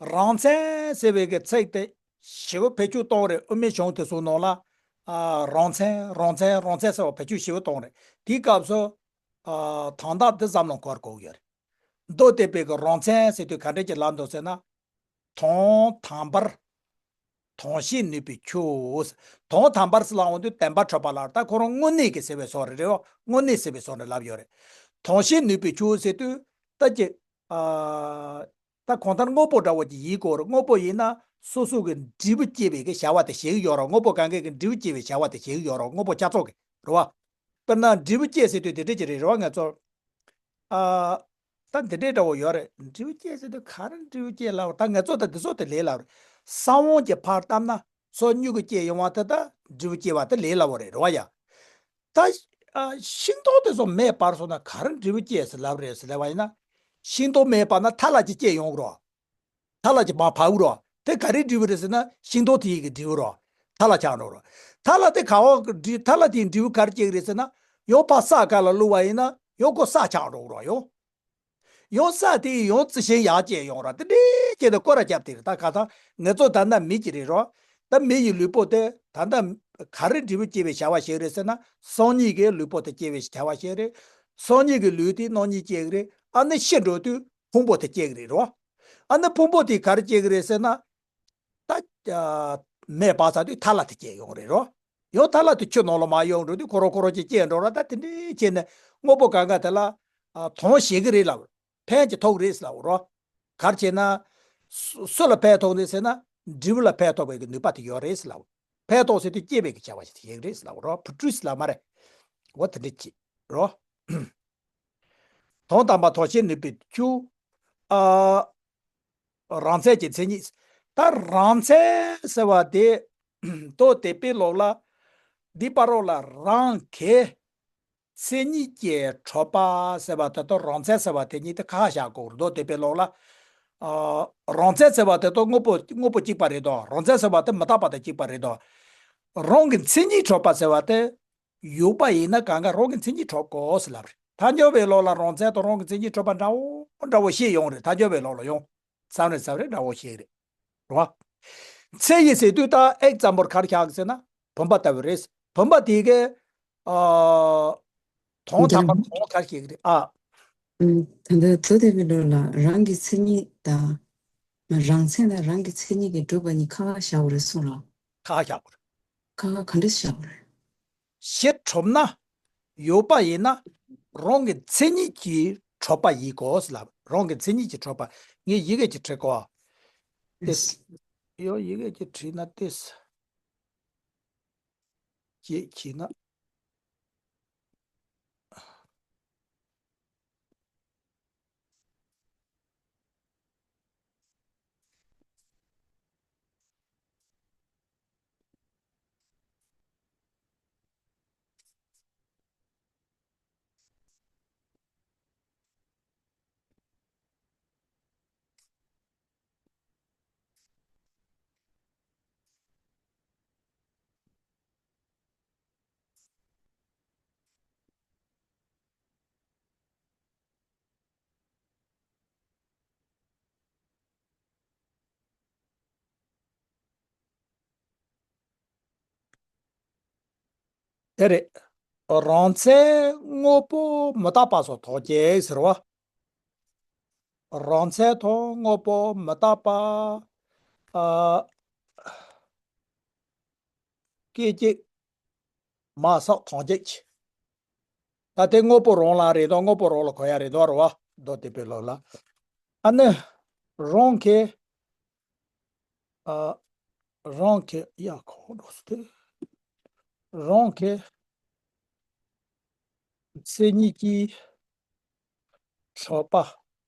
རང་མཚན་ཟེར་བའི་གི་ཚིག་དེ་ཞེ་པོ་བེད་སྤྱོད་གཏོང་རེད། དབུ་མའི་གཞུང་དེ་ཚོའི་ནང་ལ། ཨ། རང་མཚན་རང་མཚན་རང་མཚན་ཟེར་བ་བེད་སྤྱོད་ཞེ་པོ་གཏོང་རེད། དེའི་སྐབས་སུ། ཨ། དོན་དག་འདི་ཙམ་ལ་གོ་དགོས་ཀྱི་ཡོད་རེད། མདོ་སྡེ་པའི་གི་རང་མཚན་ཟེར་དུས་ག་འདྲ་ཅིག་ལབ་འདུག་ཟེར་ན། དོན་དམ་པར། དོན་ཤེས་ནུས་པའི་ཆོས། དོན་དམ་པར་ཟེར་ལབ་ཡོང་དུས་བདེན་པར་གྲུབ་པ་ལ་ད་ཁོ་རང་དངོས་གནས་ཀྱི་ཟེར་བའི་བཟོ་རེད་རེད་བ། དངོས་གནས་ཟེར་བའི་བཟོ་ནས་ལབ་ཡོད་རེད། དོན་ཤེས་ནུས་པའི་ཆོས་ཟེར་དུས་ད་ཀྱི། ཨ། ད་གང་ལྟར་དངོས་པོ་འདྲ་བོ་ཅིག་ཡིན་དགོས་རེད། དངོས་པོ་ཡིན་ན་སོ་སོ་གི་འབྲས་བུ་སྐྱེ་བའི་གི་བྱ་བ་དེ་བྱེད་ཀྱི་ཡོད་རེད། དངོས་པོ་གང་གའི་གི་འབྲས་བུ་སྐྱེ་བའི་བྱ་བ་དེ་བྱེད་ཀྱི་ཡོད་རེད། དངོས་པོ་བྱ་ཚོགས་ཀྱི་རེད་བ། དཔེར་ན་འབྲས་བུ་སྐྱེ་ཟེར་དུས་དེ་འདྲ་ཅིག་རེད་རེད་བ། ང་ཚོ། ཨ། ད་འདི་འདྲའི་འདྲ་བོ་ཡོད་རེད། འབྲས་བུ་སྐྱེ་ཟེར་དུས་ག་རེ་འབྲས་བུ་སྐྱེ་ལབ་རེད། ད་ང་ཚོ་ད་འདི་ཚོ་དེ་ལས་ལབ་རེད། ས་བོན་གྱི་ཕར་བཏབ་ན་སོ་སྨྱུག་གི་སྐྱེ་ཡོང་བ་དེ་ད་འབྲས་བུ་སྐྱེ་བ་དེ་ལས་སླ་བོ་རེད་རེད་བ་ཡ། ད། ཨ། ཤིང་ཏོག་དེ་ཚོ་མེ་སྤར་སོང་ན་ག་རེ་འབྲས་བུ་སྐྱེ་ཟེར་ལབ་རེད་ཟེར་ལབ་པ་ཡིན་ན། ཤིང་ཏོག་མེ་སྤར་ན་ཐལ་བ་ཅིག་སྐྱེ་ཡོང་གི་རེད། ཐལ་བ་ཅིག་མར་བབས་ཀྱི་རེད། དེ་ག་རེའི་འབྲས་བུ་རེད་ཟེར་ན་ཤིང་ཏོག་དེ་ཡི་གི་འབྲས་བུ་རེད། ཐལ་བ་ཆགས་འགྲོ་རེད། ཐལ་བ་དེ་ག་བ་གི་འབྲས། ཐལ་བ་དེའི་འབྲས་བུ་ག་རེ་སྐྱེ་གི་རེད་ཟེར་ན། ཡང་ཕར་ས་སྒང་ལ་བླུགས་པ་ཡིན་ན་ཡང་ཁོ་ས་ཆགས་འགྲོ་གི་རེད་ཡང་། ཡང་ས་དེ་ཡང་རྩི་ཤིང་ཡར་སྐྱེ་ཡོང་ར། དེ་འདྲའི་སྐྱེ་དེ་སྐོར་ར་རྒྱབ་དེ་རེད། ད་ག་ད་ང་ཚོ་ད་ལྟ་མི་གཅིག་རེད་རོ། ད་མི་ཡི་ལུས་པོ་དེ་ད་ལྟ་ག་རེ་འབྲས་བུ་སྐྱེ་བའི་བྱ་བ་ཞིག་རེད་ཟེར་ན། སང་ཉིན་གྱི་ལུས་པོ་དེ་སྐྱེ་བའི་བྱ་བ་ཞིག་རེད། སང་ཉིན་གྱི་ལུས་དེ་གནངས་ཉིན་སྐྱེ་གི་རེད། ཨ་ནི་ཤི་འགྲོ་དུས་ཕུང་པོ་དེ་སྐྱེ་གི་རེད་རོ། ཨ་ནི་ཕུང་པོ་དེ་ག་རེ་སྐྱེ་གི་རེད་ཟེར་ན། ད། ཨ། མེ་སྤར་ཚར་དུས་ཐལ་བ་དེ་སྐྱེ་ཡོང་རེད་རོ། ཡང་ཐལ་བ་དེ་ཆུ་ནང་ལ་མར་ཡོང་འགྲོ་དུས་ཁོ་རང་ཁོ་རང་ཅིག་སྐྱེ་འགྲོ་ར། ད་དེ་འདྲའི་བྱས་ནས་དངོས་པོ་གང་ག་དེ་ལ། ཨ། དོན་བྱེད་ཀྱི་རེད་ལབ། ཕན་ཅིག་ཐོགས་རེད་ལབ་རོ། ག་རེ་བྱས་ན། སུ་སུ་ལ་ཕན་ཐོགས་ནི་ཟེར་ན། འབྲས་བུ་ལ་ཕན་ཐོགས་པའི་གི་ནུས་པ་དེ་ཡོད་རེད་ལབ། ཕན་ཐོགས་ཟེར་དུས་སྐྱེ་བའི་གི་བྱ་བ་ཞིག་དེ་ཡོད་རེད་ལབ་རོ། བུ་ཀྲུས་ལབ་མ་རེད། འོ་དེ་འདྲ་ཅིག་རོ། དོན་དམ་པར་དོན་བྱེད་ནུས་པའི་ཆོས། ཨ། རང་མཚན་གྱི་མཚན་ཉིད། ད་རང་མཚན་ཟེར་བ་དེ། མདོ་སྡེ་པའི་ལུགས་ལ། འདི་བར་རོ་ལ་རང་གི་མཚན་ཉིད་ཀྱིས་གྲུབ་པ་ཟེར་བ་དེ་དང་རང་མཚན་ཟེར་བ་དེ་གཉིས་དེ་ཁ་ཁ་བཞག་དགོས། མདོ་སྡེ་པའི་ལུགས་ལ། ཨ། རང་མཚན་ཟེར་བ་དེ་དང་དངོས་པོ་དངོས་པོ་གཅིག་པ་རེད་དོ། རང་མཚན་ཟེར་བ་དེ་མི་རྟག་པ་དང་གཅིག་པ་རེད་དོ། རང་གི་མཚན་ཉིད་གྲུབ་པ་ཟེར་བ་དེ། ཡོད་པ་ཡིན་ན་གང་ག་རང་གི་མཚན་ཉིད་གྲུབ་དགོས་ཟེར་ལབ་རེད། ཐལ་འགྱུར་བའི་ལུགས་ལ་རང་མཚན་དང་རང་གི་མཚན་ཉིད་གྲུབ་པ་འདྲ་བོ་འདྲ་བོ་ཤེས་ཡོང་རེད། ཐལ་འགྱུར་བའི་ལུགས་ལ་ཡང་། བསམ་རེད་བསམ་རེད་འདྲ་བོ་ཤེས་རེད། རེད་བ། མཚན་ཉིད་ཟེར་དུས་ད་ཨེག་ཛམ་པལ་ག་རེ་བཞག་གི་ཟེར་ན་བུམ་པ་ལྟ་བུ་རེད། བུམ་པ་དེ་གའི། ཨ། དོན་དམ་པར་དོན་ག་རེ་བྱེད་ཀྱི་རེད་ཨ། ཨུམ། ད་ལྟ་མདོ་སྡེ་པའི་ལུགས་ལ་རང་གི་མཚན་ཉིད་དང་། མ། རང་མཚན་དང་རང་གི་མཚན་ཉིད་ཀྱིས་གྲུབ་པ་གཉིས་ཁ་ཁ་བཞག་དགོས་རེད་གསུངས་རོགས། ཁ་ཁ་བཞག་དགོས་རེད། ཁ་ཁ་ག་འདྲས་བཞག་དགོས་རེད། གཞི་གྲུབ་ན། ཡོད་པ་ཡིན་ན། རང་གི་མཚན་ཉིད་ཀྱིས་གྲུབ་པ་ཡིན་དགོས་ལབ། རང་གི་མཚན་ཉིད་ཀྱིས་གྲུབ་པ། ངས་ཡི་གེ་ཅིག་བྲིས་གོ། ཏེས། ཡོ་ཡི་གེ་ཅིག་བྲིས་ན་ཏེས། ཅེས་བྱས་ན། དེ་རེད། རང་མཚན་དངོས་པོ་མི་རྟག་པ་སོགས་ཐོགས་བཅས་ཟེར་བ། རང་མཚན་དང་དངོས་པོ་མི་རྟག་པ། ཨ། སྐད་ཅིག་མ་སོགས་ཐོགས་བཅས། ད་དེ་དངོས་པོ་རང་ལ་རེད་དོ། དངོས་པོ་རང་ལ་གོ་ཡ་རེད་དོ། རེད་བ། མདོ་སྡེ་པའི་ལུགས་ལ། ཨ་ནི། རང་གི། ཨ། རང་གི་ཡ་ཁོ་འགྲོ་སུ་དེ། རང་གི་མཚན་ཉིད་ཀྱིས་གྲུབ་པ་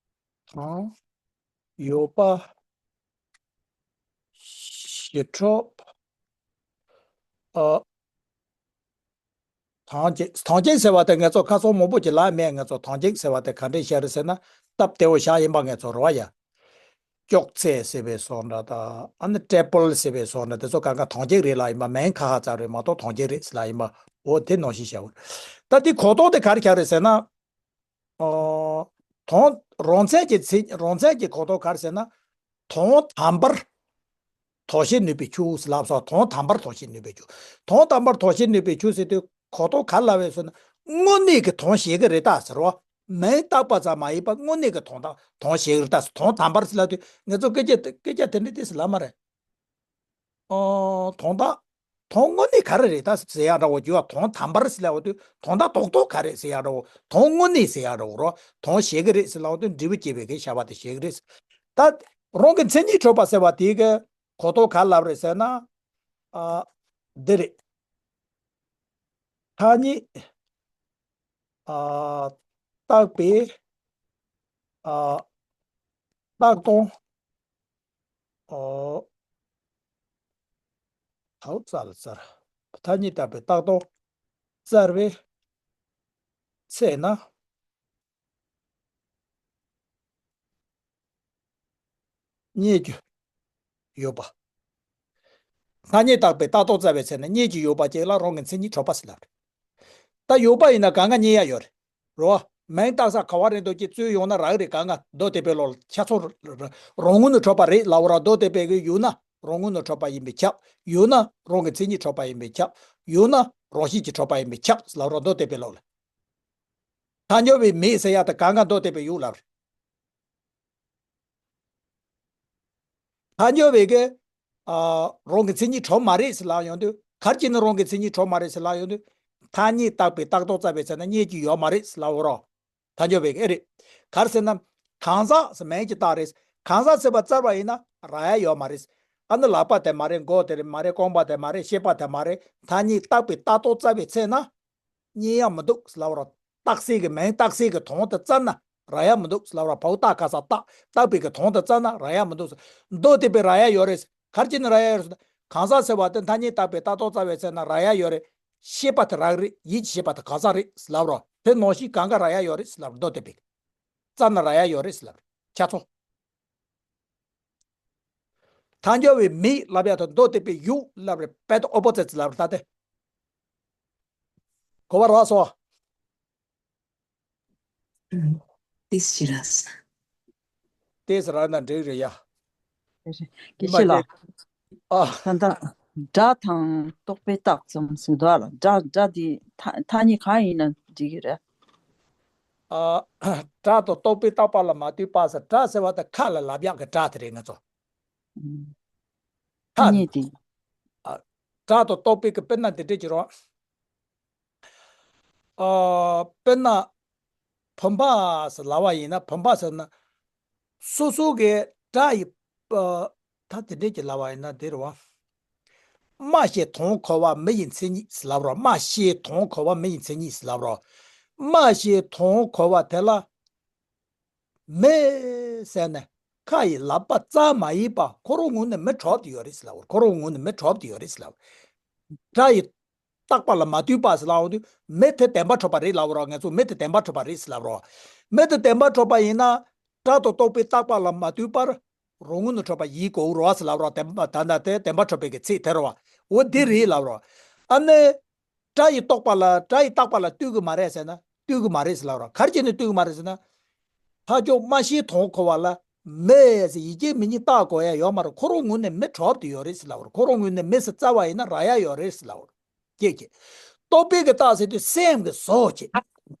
དང་ཡོད་པ་གཞི་གྲུབ། ཨ། ཐམས་ཅད། ཐམས་ཅད་ཟེར་བ་དེ་ང་ཚོ་ཁ་སང་མང་པོ་ཅིག་ལབ་མེད། ང་ཚོ་ཐམས་ཅད་ཟེར་བ་དེ་ག་འདྲས་བཤད་རེད་ཟེར་ན་སྟབས་བདེ་བོ་བཞག་ཡིན་པ་ང་ཚོ་རེད་བ་ཡ། ཅོག་ཙེ་ཟེར་བའི་བཟོ་འདྲ་དང་ཨ་ནི་ཊེ་བལ་ཟེར་བའི་བཟོ་འདྲ་དེ་ཚོ་གང་ག་ཐམས་ཅད་རེད་ལབ་ཡིན་པ། མིང་ཁ་ཁ་ཙམ་རེད་མ་གཏོགས་ཐམས་ཅད་རེད་ཟེར་ལབ་ཡིན་པ། འོ་དེ་ནང་བཞིན་བྱ་བ། ད་དེ་གོ་རྟོགས་དེ་ག་རེ་བྱ་རེད་ཟེར་ན། ཨོ། དོན། རང་མཚན་གྱི་ཚིག་རང་མཚན་གྱི་གོ་རྟོགས་ག་རེ་ཟེར་ན། དོན་དམ་པར་དོ་ཤལ་ནུས་པའི་ཆོས་ལབ་སོགས། དོན་དམ་པར་དོ་ཤལ་ནུས་པའི་ཆོས། དོན་དམ་པར་དོ་ཤལ་ནུས་པའི་ཆོས་ཟེར་དུས་གོ་རྟོགས་ག་རེ་ལབ་པས་ཟེར་ན། དངོས་གནས་ཀྱི་དོན་བྱེད་ཀྱི་རེད་ད་ཟེར་བ། མིང་བཏགས་པ་ཙམ་མ་ཡིན་པ་དངོས་གནས་ཀྱི་དོན་དང་དོན་བྱེད་ཀྱི་རེད་ད་ཟེར། དོན་དམ་པར་ཟེར་ལབ་དུས་ང་ཚོ་སྐད་ཆ་སྐད་ཆ་དེ་འདྲ་ཏོག་ཙམ་ལབ་མ་རེད། ཨོ། དོན་དག་དོན་དངོས་གནས་ག་རེ་རེད་ད་ཟེར་ཡག་འདྲ་བོ་བརྗོད་པ། དོན་དམ་པར་ཟེར་ལབ་དུས་དོན་དག་རྡོག་རྡོག་ག་རེ་ཟེར་ཡག་འདྲ་བོ། དོན་དངོས་གནས་ཟེར་ཡག་འདྲ་བོ་རོ། དོན་བྱེད་ཀྱི་རེད་ཟེར་ལབ་དུས་འབྲས་བུ་སྐྱེད་པའི་གི་བྱ་བ་དེ་བྱེད་ཀྱི་རེད། ད་རང་གི་མཚན་ཉིད་གྲུབ་པ་ཟེར་བ་དེའི་གི་གོ་རྟོགས་ག་ལབ་རེད་ཟེར་ན། ཨ། འདི་རེད། ཐ་སྙད། ཨ། བཏགས་པའི། ཨ། བཏགས་སྟངས། ཨོ། ཐའོ་ཙ་ལ་ཙར། ཐ་སྙད་བཏགས་པའི་བཏགས་སྟངས་བཙལ་བའི་ཚེ་ན། རྙེད་རྒྱུ་ཡོད་པ། ཐ་སྙད་བཏགས་པའི་བཏགས་སྟངས་བཙལ་བའི་ཚེ་ན་རྙེད་རྒྱུ་ཡོད་པ་ཅིག་ལ་རང་གི་མཚན་ཉིད་གྲུབ་པ་ཟེར་ལབ་རེད། ད་ཡོད་པ་ཡིན་ན་གང་ག་རྙེད་ཡ་ཡོད་རེད། རོ། མིང་བཏགས་ས་ག་བ་རེད་འདུག་ཅེས་རྩོད་ཡོང་ན་རག་རེད། གང་ག་མདོ་སྡེ་པའི་ལུགས་ལ་ཁྱད་མཚར་རང་ངོས་ནས་གྲུབ་པ་རེད་ལབ་ར། མདོ་སྡེ་པའི་གི་ཡུལ་ན་རང་ངོས་ནས་གྲུབ་པ་ཡིན་པས་ཁྱབ། ཡུལ་ན་རང་གི་མཚན་ཉིད་གྲུབ་པ་ཡིན་པས་ཁྱབ། ཡུལ་ན་རང་བཞིན་གྱིས་གྲུབ་པ་ཡིན་པས་ཁྱབ་ལབ་ར། མདོ་སྡེ་པའི་ལུགས་ལ། ཐལ་འགྱུར་བའི་མིང་ཟེར་ཡ་དེ་གང་ག་མདོ་སྡེ་པའི་ཡུལ་ལ་རེད། ཐལ་འགྱུར་བའི་གི། ཨ། རང་གི་མཚན་ཉིད་གྲུབ་མ་རེད་ཟེར་ལབ་ཡོང་དུས། ག་རེ་བྱས་ནས་རང་གི་མཚན་ཉིད་གྲུབ་མ་རེད་ཟེར་ལབ་ཡོང་དུས། ཐ་སྙད་བཏགས་པའི་བཏགས་རྡོག་བཙལ་བའི་ཚེ་ན་རྙེད་རྒྱུ་ཡོད་མ་རེད་ཟེར་ལབ་འོ་རོགས། ཐལ་འགྱུར་བའི་གི་ཨེ་རེད། ག་རེ་ཟེར་ན། གང་ཟག་ཟེར་མིང་གཅིག་བཏགས་རེད། གང་ཟག་ཟེར་བ་བཙལ་བ་ཡིན་ན་རག་ཡ་ཡོད་མ་རེད། ཨ་ནི་ལག་པ་དེ་མ་རེད། མགོ་དེ་རེད་མ་རེད། རྐང་པ་དེ་མ་རེད། ཤེས་པ་དེ་མ་རེད། ཐ་སྙད་བཏགས་པའི་བཏགས་རྡོག་བཙལ་བའི་ཚེ་ན། རྙེད་ཡ་མི་འདུག་ཟེར་ལབ་ར། བཏགས་སའི་གི་མིང་བཏགས་སའི་གི་དོན་དེ་བཙལ་ན་རག་ཡ་མི་འདུག་ཟེར་ལབ་ར། བའོ་བཏགས་ག་ས་བཏགས། བཏགས་པའི་གི་དོན་དེ་བཙལ་ན་རག་ཡ་མི་འདུག་ཟེར། མདོ་སྡེ་པའི་རག་ཡ་ཡོད་རེད། ག་རེ་བྱས་ནས་རག་ཡ་ཡོད་རེད་ཟེར་ན། གང་ཟག་ཟེར་བ་དེ་ཐ་སྙད་བཏགས་པའི་བཏགས་རྡོག་བཙལ་བའི་ཚེ་ན་རག་ཡ་ཡོད་རེད། ཤེས་པ་དེ་རག་རེད། ཡིད་ཀྱི་ཤེས་པ་དེ་གང་ཟག་རེད་ཟེར་ལབ་ར། དེ་ནང་བཞིན་གང་ག་རག་ཡ་ཡོད་རེད་ཟེར་ལབ་ར། མདོ་སྡེ་པའི་གི། བཙལ་ན་རག་ཡ་ཡོད་རེད་ཟེར་ལབ་ར། ཁྱད་མཚར། ཐལ་འགྱུར་བའི་མིང་ལབ་ཡ་དང་མདོ་སྡེ་པའི་ཡུལ་ལབ་རེད། དཔེ་དང་ཨོ་པོ་ཛིཊ་ལབ་རེད་ད་དེ། གོ་བ་རག་སོང་། ཨུམ། ཏིས་ཤི་ར་ས། ཏིས་ར་ན་འགྲིག་རེད་ཡ། སྐད་ཆ་ལ། ཨ། ད་ལྟ་སྒྲ་དང་རྟོག་པས་བཏགས་ཙམ་ཟེར་འདུག་ཨ་ལ། སྒྲ་སྒྲ་འདི་ཐ་ཐ་སྙད་གང་ཡིན་ན་འགྲིག་གི་རེད། ཨ། སྒྲ་དང་རྟོག་པས་བཏགས་པ་ལ་མ་ལྟོས་པ་ཟེར། སྒྲ་ཟེར་བ་དེ་ཁ་ལ་ལབ་ཡག་གི་སྒྲ་དེ་རེད་ང་ཚོ། ཨུམ། ཐ་ཐ་སྙད་དེ། ཨ། སྒྲ་དང་རྟོག་པའི་གི་དཔེར་ན་འདི་འདྲས་ཀྱི་རོ། ཨ། དཔེར་ན། བུམ་པ་ཟེར་ལབ་པ་ཡིན་ན། བུམ་པ་ཟེར་ན། སོ་སོ་གི་སྒྲ་ཡི། ཨ། ད་དེ་འདྲས་ཀྱི་ལབ་པ་ཡིན་ན་འདི་རེད་བ། སྨྲ་ཤེས་དོན་གོ་བ་མི་ཡི་མཚན་ཉིད་ཟེར་ལབ་རོ། སྨྲ་ཤེས་དོན་གོ་བ་མི་ཡི་མཚན་ཉིད་ཟེར་ལབ་རོ། སྨྲ་ཤེས་དོན་གོ་བ་དེ་ལ། མི་ཟེར་ནས་ཁ་ཡི་ལབ་པ་ཙམ་མ་ཡིན་པ་ཁོ་རང་ངོས་ནས་མི་གྲུབ་ཏུ་ཡོད་རེད་ཟེར་ལབ་རོ། ཁོ་རང་ངོས་ནས་མི་གྲུབ་ཏུ་ཡོད་རེད་ཟེར་ལབ། སྒྲ་ཡི་བཏགས་པ་ལ་མ་ལྟོས་པ་ཟེར་ལབ་འོང་དུས་མི་དེ་བདེན་པར་གྲུབ་པ་རེད་ལབ་རོ། ང་ཚོ་མི་དེ་བདེན་པར་གྲུབ་པ་རེད་ཟེར་ལབ་རོ། མི་དེ་བདེན་པར་གྲུབ་པ་ཡིན་ན་སྒྲ་དང་རྟོག་པས་བཏགས་པ་ལ་མ་ལྟོས་པར་རང་ངོས་ནས་གྲུབ་པ་ཡིན་དགོས་རོ་ཟེར་ལབ་རོ། བདེན་པ་ད་ལྟ་དེ་བདེན་པར་གྲུབ་པའི་གི་ཚིག་དེ་རོ། འོ་འདི་རེད་ལབ་རོ། ཨ་ནི། སྒྲ་ཡི་རྟོག་པ་ལ། སྒྲ་ཡི་བཏགས་པ་ལ་ལྟོས་ཀྱི་མ་རེད་ཟེར་ན་ལྟོས་ཀྱི་མ་རེད་ཟེར་ལབ་རོ། ག་རེ་བྱས་ནས་ལྟོས་ཀྱི་མ་རེད་ཟེར་ན། ཕ་ཕྱོགས་སྨྲ་ཤེས་དོན་གོ་བ་ལ་མི་ཟེར་ཡིད་ཀྱི་མི་ཉིད་བཏགས་དགོས་ཡ་ཡོད་མ་རེད། ཁོ་རང་ངོས་ནས་མི་གྲུབ་ཏུ་ཡོད་རེད་ཟེར་ལབ་རོ། ཁོ་རང་ངོས་ནས་མི་ཟེར་བཙལ་བ་ཡིན་ན་རག་ཡ་ཡོད་རེད་ཟེར་ལབ་རོ། ཀྱེ་ཀྱེ། རྟོག་པའི་གི་བཏགས་ཟེར་དུས་སེམས་ཀྱི་བཟོ་བྱེད།